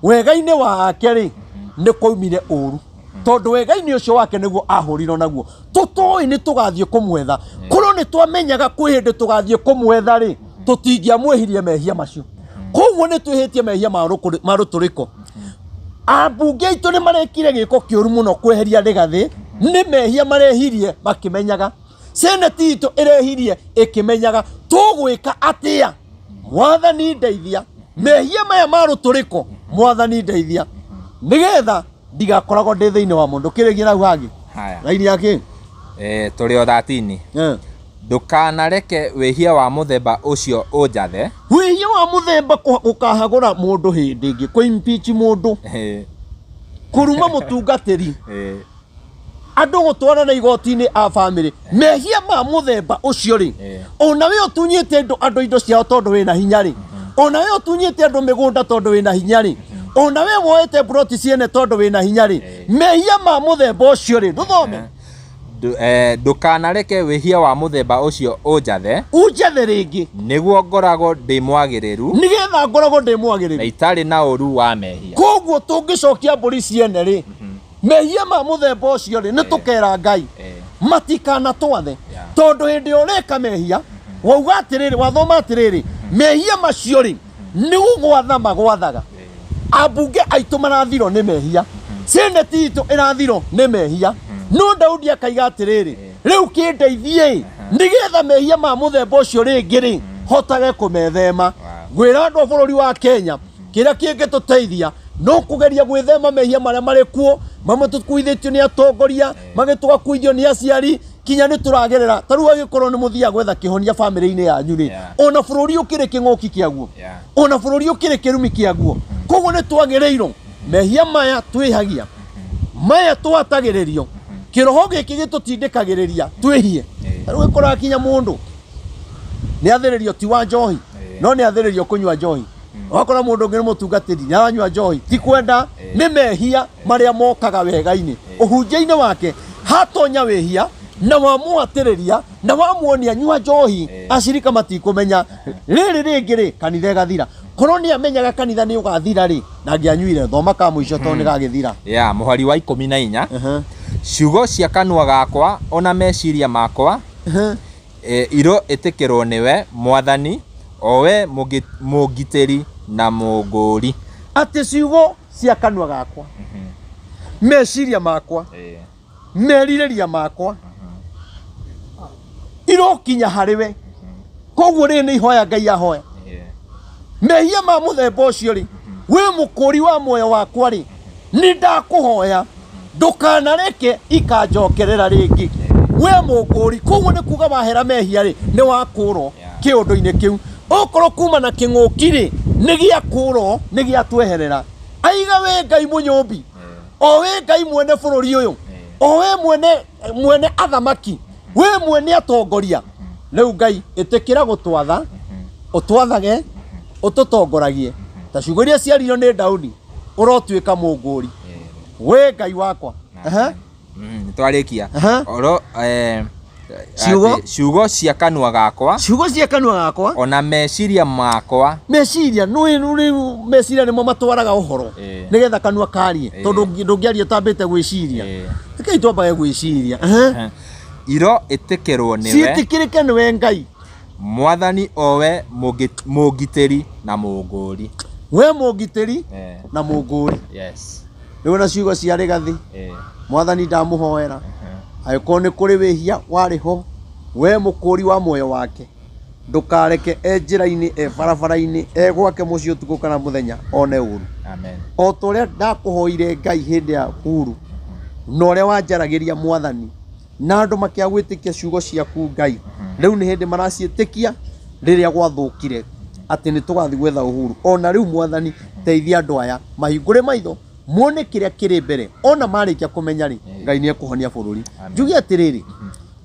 wega-inĩ wake rĩ, nĩ kwaumire ũru, tondũ wega-inĩ ũcio wake nĩguo ahũrirwo naguo tũtoĩ nĩ tũgathiĩ kũmwetha. Korwo nĩ twamenyaga kwĩ hĩndĩ tũgathiĩ kũmwetha rĩ, tũtingĩamwĩhirie mehia macio. Koguo nĩ twĩhĩtie mehia ma rũtũrĩko. Ambunge aitũ nĩ marekire gĩko kĩũru mũno kweheria Rĩgathĩ, nĩ mehia marehirie makĩmenyaga. Seneti itũ ĩrehirie ĩkĩmenyaga. Tũgwĩka atĩa? Mwathani ndeithia, mehia maya ma rũtũrĩko, Mwathani ndeithia nĩgetha ndigakoragwo ndĩ thĩinĩ wa mũndũ kĩrĩgie na hau hangĩ. Haya. Raini ya kĩ? Tũrĩ o 13. Ndũkanareke wĩhia wa mũthemba ũcio ũnjathe. Wĩhia wa mũthemba gũkahagũra mũndũ hĩndĩ ĩngĩ, kũ impeach mũndũ, kũruma mũtungatĩri, andũ gũtwarana igoti-inĩ a bamĩrĩ, mehia ma mũthemba ũcio rĩ, ona we ũtunyĩte andũ indo ciao tondũ wĩna hinya rĩ, ona we ũtunyĩte andũ mĩgũnda tondũ wĩna hinya rĩ, ona we woete mburoti ciene tondũ wĩna hinya rĩ, mehia ma mũthemba ũcio rĩ, ndũthome. Ndũkanareke wĩhia wa mũthemba ũcio ũnjathe. Unjathe rĩngĩ. Nĩguo ngoragwo ndĩ mwagĩrĩru. Nĩgetha ngoragwo ndĩ mwagĩrĩru. Na itarĩ na ũũru wa mehia. Koguo tũngĩcokia mbũri ciene rĩ, mehia ma mũthemba ũcio rĩ, nĩ tũkera Ngai matikanatwathe, tondũ hĩndĩ ĩrĩa ũreka mehia wauga atĩrĩrĩ, wathoma atĩrĩrĩ, mehia macio rĩ, nĩ gũgwatha magwathaga. Ambunge aitũ marathirwo nĩ mehia, seneti itũ ĩrathirwo nĩ mehia, no Daudi akaiga atĩrĩrĩ, rĩu kĩndeithie nĩgetha mehia ma mũthemba ũcio rĩngĩ rĩ hotage kũmethema. Ngwĩra andũ a bũrũri wa Kenya, kĩrĩa kĩngĩtũteithia no kũgeria gwĩthema mehia marĩa marĩ kuo. Mamwe tũkuithĩtio nĩ atongoria, mangĩ tũgakuithio nĩ aciari, kinya nĩ tũragerera. Ta rĩu angĩkorwo nĩ mũthiaga gwetha kĩhonia bamĩrĩ-inĩ yanyu rĩ, ona bũrũri ũkĩrĩ kĩng'ũki kĩaguo, ona bũrũri ũkĩrĩ kĩrumi kĩaguo. Koguo nĩ twagĩrĩirwo mehia maya twĩhagia, maya twatagĩrĩrio, kĩroho gĩkĩ gĩtũtindĩkagĩrĩria twĩhie. Ta rĩu ĩkoraga kinya mũndũ nĩ athĩrĩrio ti wa njohi, no nĩ athĩrĩrio kũnyua njohi. Wakora mũndũ ũngĩ nĩ mũtungatĩri, nĩ aranyua njohi, ti kwenda, nĩ mehia marĩa mokaga wega-inĩ ũhunjia-inĩ wake. Hatonya wĩhia na wamũhatĩrĩria na wamuonia nyua njohi, acirika matikũmenya rĩrĩ rĩngĩ rĩ kanitha ĩgathira. Korwo nĩ amenyaga kanitha nĩ ũgathira rĩ, ndangĩanyuire. Thoma ka mũico tondũ nĩ gagĩthira. Ya mũhari wa 14. Ciugo cia kanua gakwa ona meciria makwa iro ĩtĩkĩrwo nĩwe, Mwathani, o we mũngitĩri na mũngũũri. Atĩ ciugo cia kanua gakwa, meciria makwa, merirĩria makwa irokinya harĩ we. Koguo rĩrĩ nĩ ihoya Ngai ahoya. Mehia ma mũthemba ũcio rĩ, wĩ mũkũri wa muoyo wakwa rĩ, nĩ ndakũhoya ndũkanareke ikanjokerera rĩngĩ. We mũngũri, koguo nĩ kuga wahera mehia rĩ, nĩ wakũrwo kĩũndũ-inĩ kĩu. Okorwo kuma na kĩng'ũki rĩ, nĩ gĩakũrwo, nĩ gĩatweherera. Aiga wĩ Ngai mũnyũmbi, o wĩ Ngai mwene bũrũri ũyũ, o wĩ mwene mwene athamaki, wĩ mwene atongoria. Rĩu Ngai ĩtĩkĩra gũtwatha, ũtwathage, ũtũtongoragie. Ta ciugo iria ciaririo nĩ Daudi, ũrotuĩka mũngũri. Wĩ Ngai wakwa. Aha. Nĩtwarĩkia. Oro Ciugo? Atĩ ciugo cia kanua gakwa Ciugo cia kanua gakwa, ona meciria makwa, meciria nĩ rĩu meciria nĩmo matwaraga ũhoro nĩgetha kanua karie, tondũ ndũngĩaria ũtambĩte gwĩciria. Rekei twambage gwĩciria. Iro ĩtĩkĩrwo nĩwe, ciĩtĩkĩrĩke nĩwe Ngai. Mwathani owe mũngitĩri na mũngũri. We mũngitĩri na mũngũri. Yes. Rĩu na ciugo cia Rĩgathĩ, Mwathani ndamũhoera, angĩkorwo nĩ kũrĩ wĩhia warĩ ho, we mũkũri wa muoyo wake, ndũkareke e njĩra-inĩ, e barabara-inĩ, e gwake mũciĩ ũtukũ kana mũthenya one ũru. Amen. O ta ũrĩa ndakũhoire Ngai hĩndĩ ya Huru, na ũrĩa wanjaragĩria Mwathani, na andũ makĩaga gwĩtĩkia ciugo ciaku Ngai, rĩu nĩ hĩndĩ maraciĩtĩkia rĩrĩa gwathũkire atĩ nĩ tũgathiĩ gwetha uhuru. Ona rĩu Mwathani, teithia andũ aya mahingũre maitho mone kĩrĩa kĩrĩ mbere, ona marĩkia kũmenya rĩ, Ngai nĩ ekũhonia bũrũri. Njuge atĩrĩrĩ,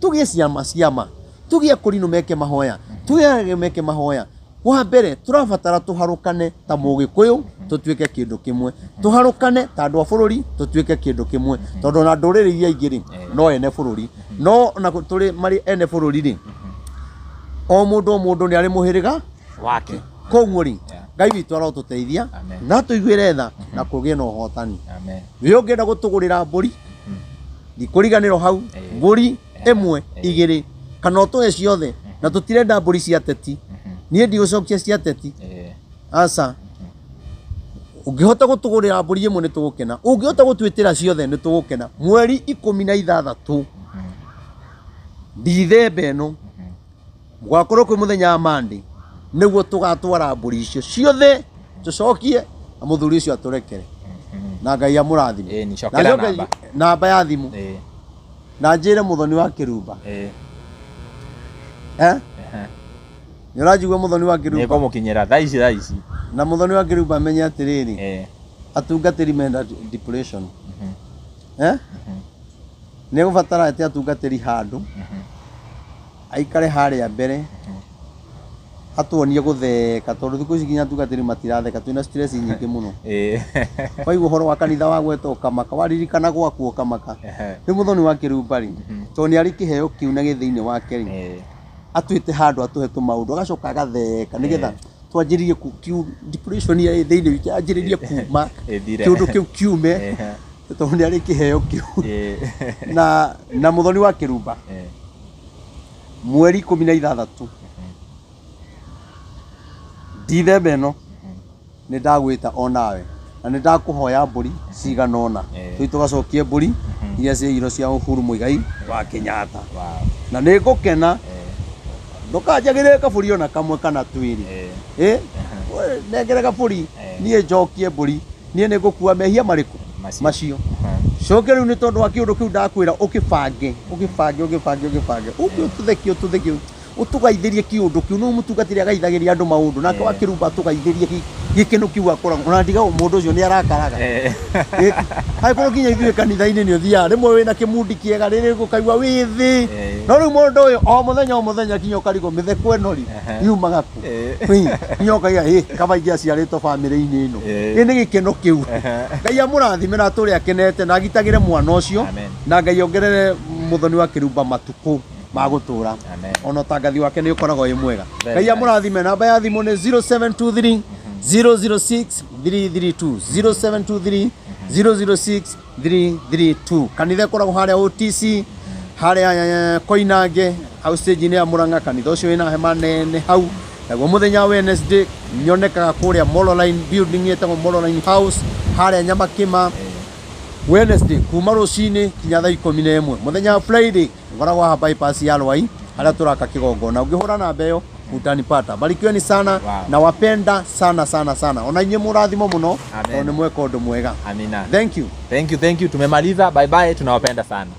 tũgĩe ciama ciama, tũgĩe kũrinũ meke mahoya, tũgĩe meke mahoya. Wa mbere tũrabatara tũharũkane ta mũgĩkũyũ tũtuĩke kĩndũ kĩmwe, tũharũkane ta andũ a bũrũri tũtuĩke kĩndũ kĩmwe, tondũ ona ndũrĩrĩ iria ingĩ rĩ, no ene bũrũri, no ona tũrĩ marĩ ene bũrũri rĩ, o mũndũ o mũndũ nĩ arĩ mũhĩrĩga wake. Koguo rĩ, Ngai witũ arotũteithia na tũiguĩre tha na kũgĩe na ũhotani. Wĩ ũngĩenda gũtũgũrĩra mbũri, ndikũriganĩrwo hau, mbũri ĩmwe igĩrĩ kana ũtũhe ciothe, na tũtirenda mbũri cia teti. Niĩ ndigũcokia cia teti, aca. Ũngĩhota gũtũgũrĩra mbũri ĩmwe nĩ tũgũkena, ũngĩhota gũtwĩtĩra ciothe nĩ tũgũkena. Mweri 16 Ndithemba ĩno gwakorwo kwĩ mũthenya wa Monday, nĩguo tũgatwara mbũri icio ciothe tũcokie na mũthuri ũcio atũrekere na Ngai amũrathime. Ĩĩ, cokera Na njoke namba. namba ya thimũ na njĩre Mũthoni wa Kĩrumba. Nĩ ũranjigua Mũthoni wa Kĩrumba? Nĩngũmũkinyĩra thaa ici thaa ici. Na Mũthoni wa Kĩrumba amenye atĩrĩrĩ, atungatĩri menda depression. Nĩ egũbatara ete atungatĩri handũ, aikare harĩa mbere, atuonie gũtheka, tondũ thikũ ici nginya atungatĩri matiratheka, twĩna stress nyingĩ mũno. Waigua ũhoro wa kanitha wa gweta ũkamaka, waririkana gwaku ũkamaka. Rĩu Mũthoni wa Kĩrumba rĩ, tondũ nĩ arĩ kĩheo kĩu na gĩ thĩinĩ wake rĩ, atwĩte handũ atũhe tũmaũndũ, agacoka agatheka nĩgetha twanjĩrĩrie depression ĩrĩa ĩ thĩinĩ witũ yanjĩrĩrie kuma, kĩũndũ kĩu kiume, tondũ nĩ arĩ kĩheo kĩu. Na Mũthoni wa Kĩrumba, mweri 16 Ndithemba ĩno nĩ ndagwĩta onawe na nĩ ndakũhoya mbũri cigana ũna, tũthiĩ tũgacokie mbũri iria ciaiyirwo cia Uhuru Muigai wa Kenyatta. Na nĩ ngũkena, ndũkanjagĩrĩre kabũri ona kamwe kana twĩrĩ, nengere kabũri niĩ njokie mbũri, niĩ nĩ ngũkua mehia marĩkũ macio. Coke rĩu nĩ tondũ wa kĩũndũ kĩu ndakwĩra, ũkĩbange ũkĩbange ũkĩbange ũkĩbange, ũke ũtũthekie ũtũthekie, ũtũgaithĩrie kĩũndũ kĩu. No mũtungatĩri agaithagĩria andũ maũndũ, nake wa Kĩrumba atũgaithĩrie gĩkeno kĩu akoragwo ona ndigagwo mũndũ ũcio nĩ arakaraga. Angĩkorwo nginya ithuĩ kanitha-inĩ nĩ ũthiaga rĩmwe wĩna kĩmundi kĩega, rĩrĩ ũkaigua wĩ thĩ, no rĩu mũndũ ũyũ o mũthenya o mũthenya nginya ũkarigwo mĩtheko ĩno rĩ yumaga kũ, nginya ũkaiga ĩ kaba ingĩaciarĩtwo bamĩrĩ-inĩ ĩno. Ĩ nĩ gĩkeno kĩu. Ngai amũrathime na atũre akenete na agitagĩre mwana ũcio, na Ngai ongerere Mũthoni wa Kĩrumba matukũ ma gũtũra, ona ũtangathi wake nĩ ũkoragwo wĩ mwega. Ngai amũrathime. Namba ya thimũ nĩ 0723 006 332, 0723 006 332. Kanitha ĩkoragwo harĩa OTC, harĩa Koinange, hau stage-inĩ ya Murang'a. Kanitha ũcio wĩna hema nene hau. Naguo mũthenya wa Wednesday nyonekaga kũrĩa Mololine building ĩtagwo Mololine House harĩa Nyamakĩma, Wednesday kuma rũcinĩ kinya thaa 11. Mũthenya wa Friday ngoragwo haha bypass ya Rwai harĩa tũraka kĩgongona. Ũngĩhũra namba ĩyo Utanipata. Barikiweni sana. Wow. Nawapenda sana sana sana. Ona inyuĩ mũrathimo mũno. Amen. Tondũ nĩ mweka ũndũ mwega. Amina. Thank you. Thank you, thank you. Tumemaliza. Bye bye. Tunawapenda sana.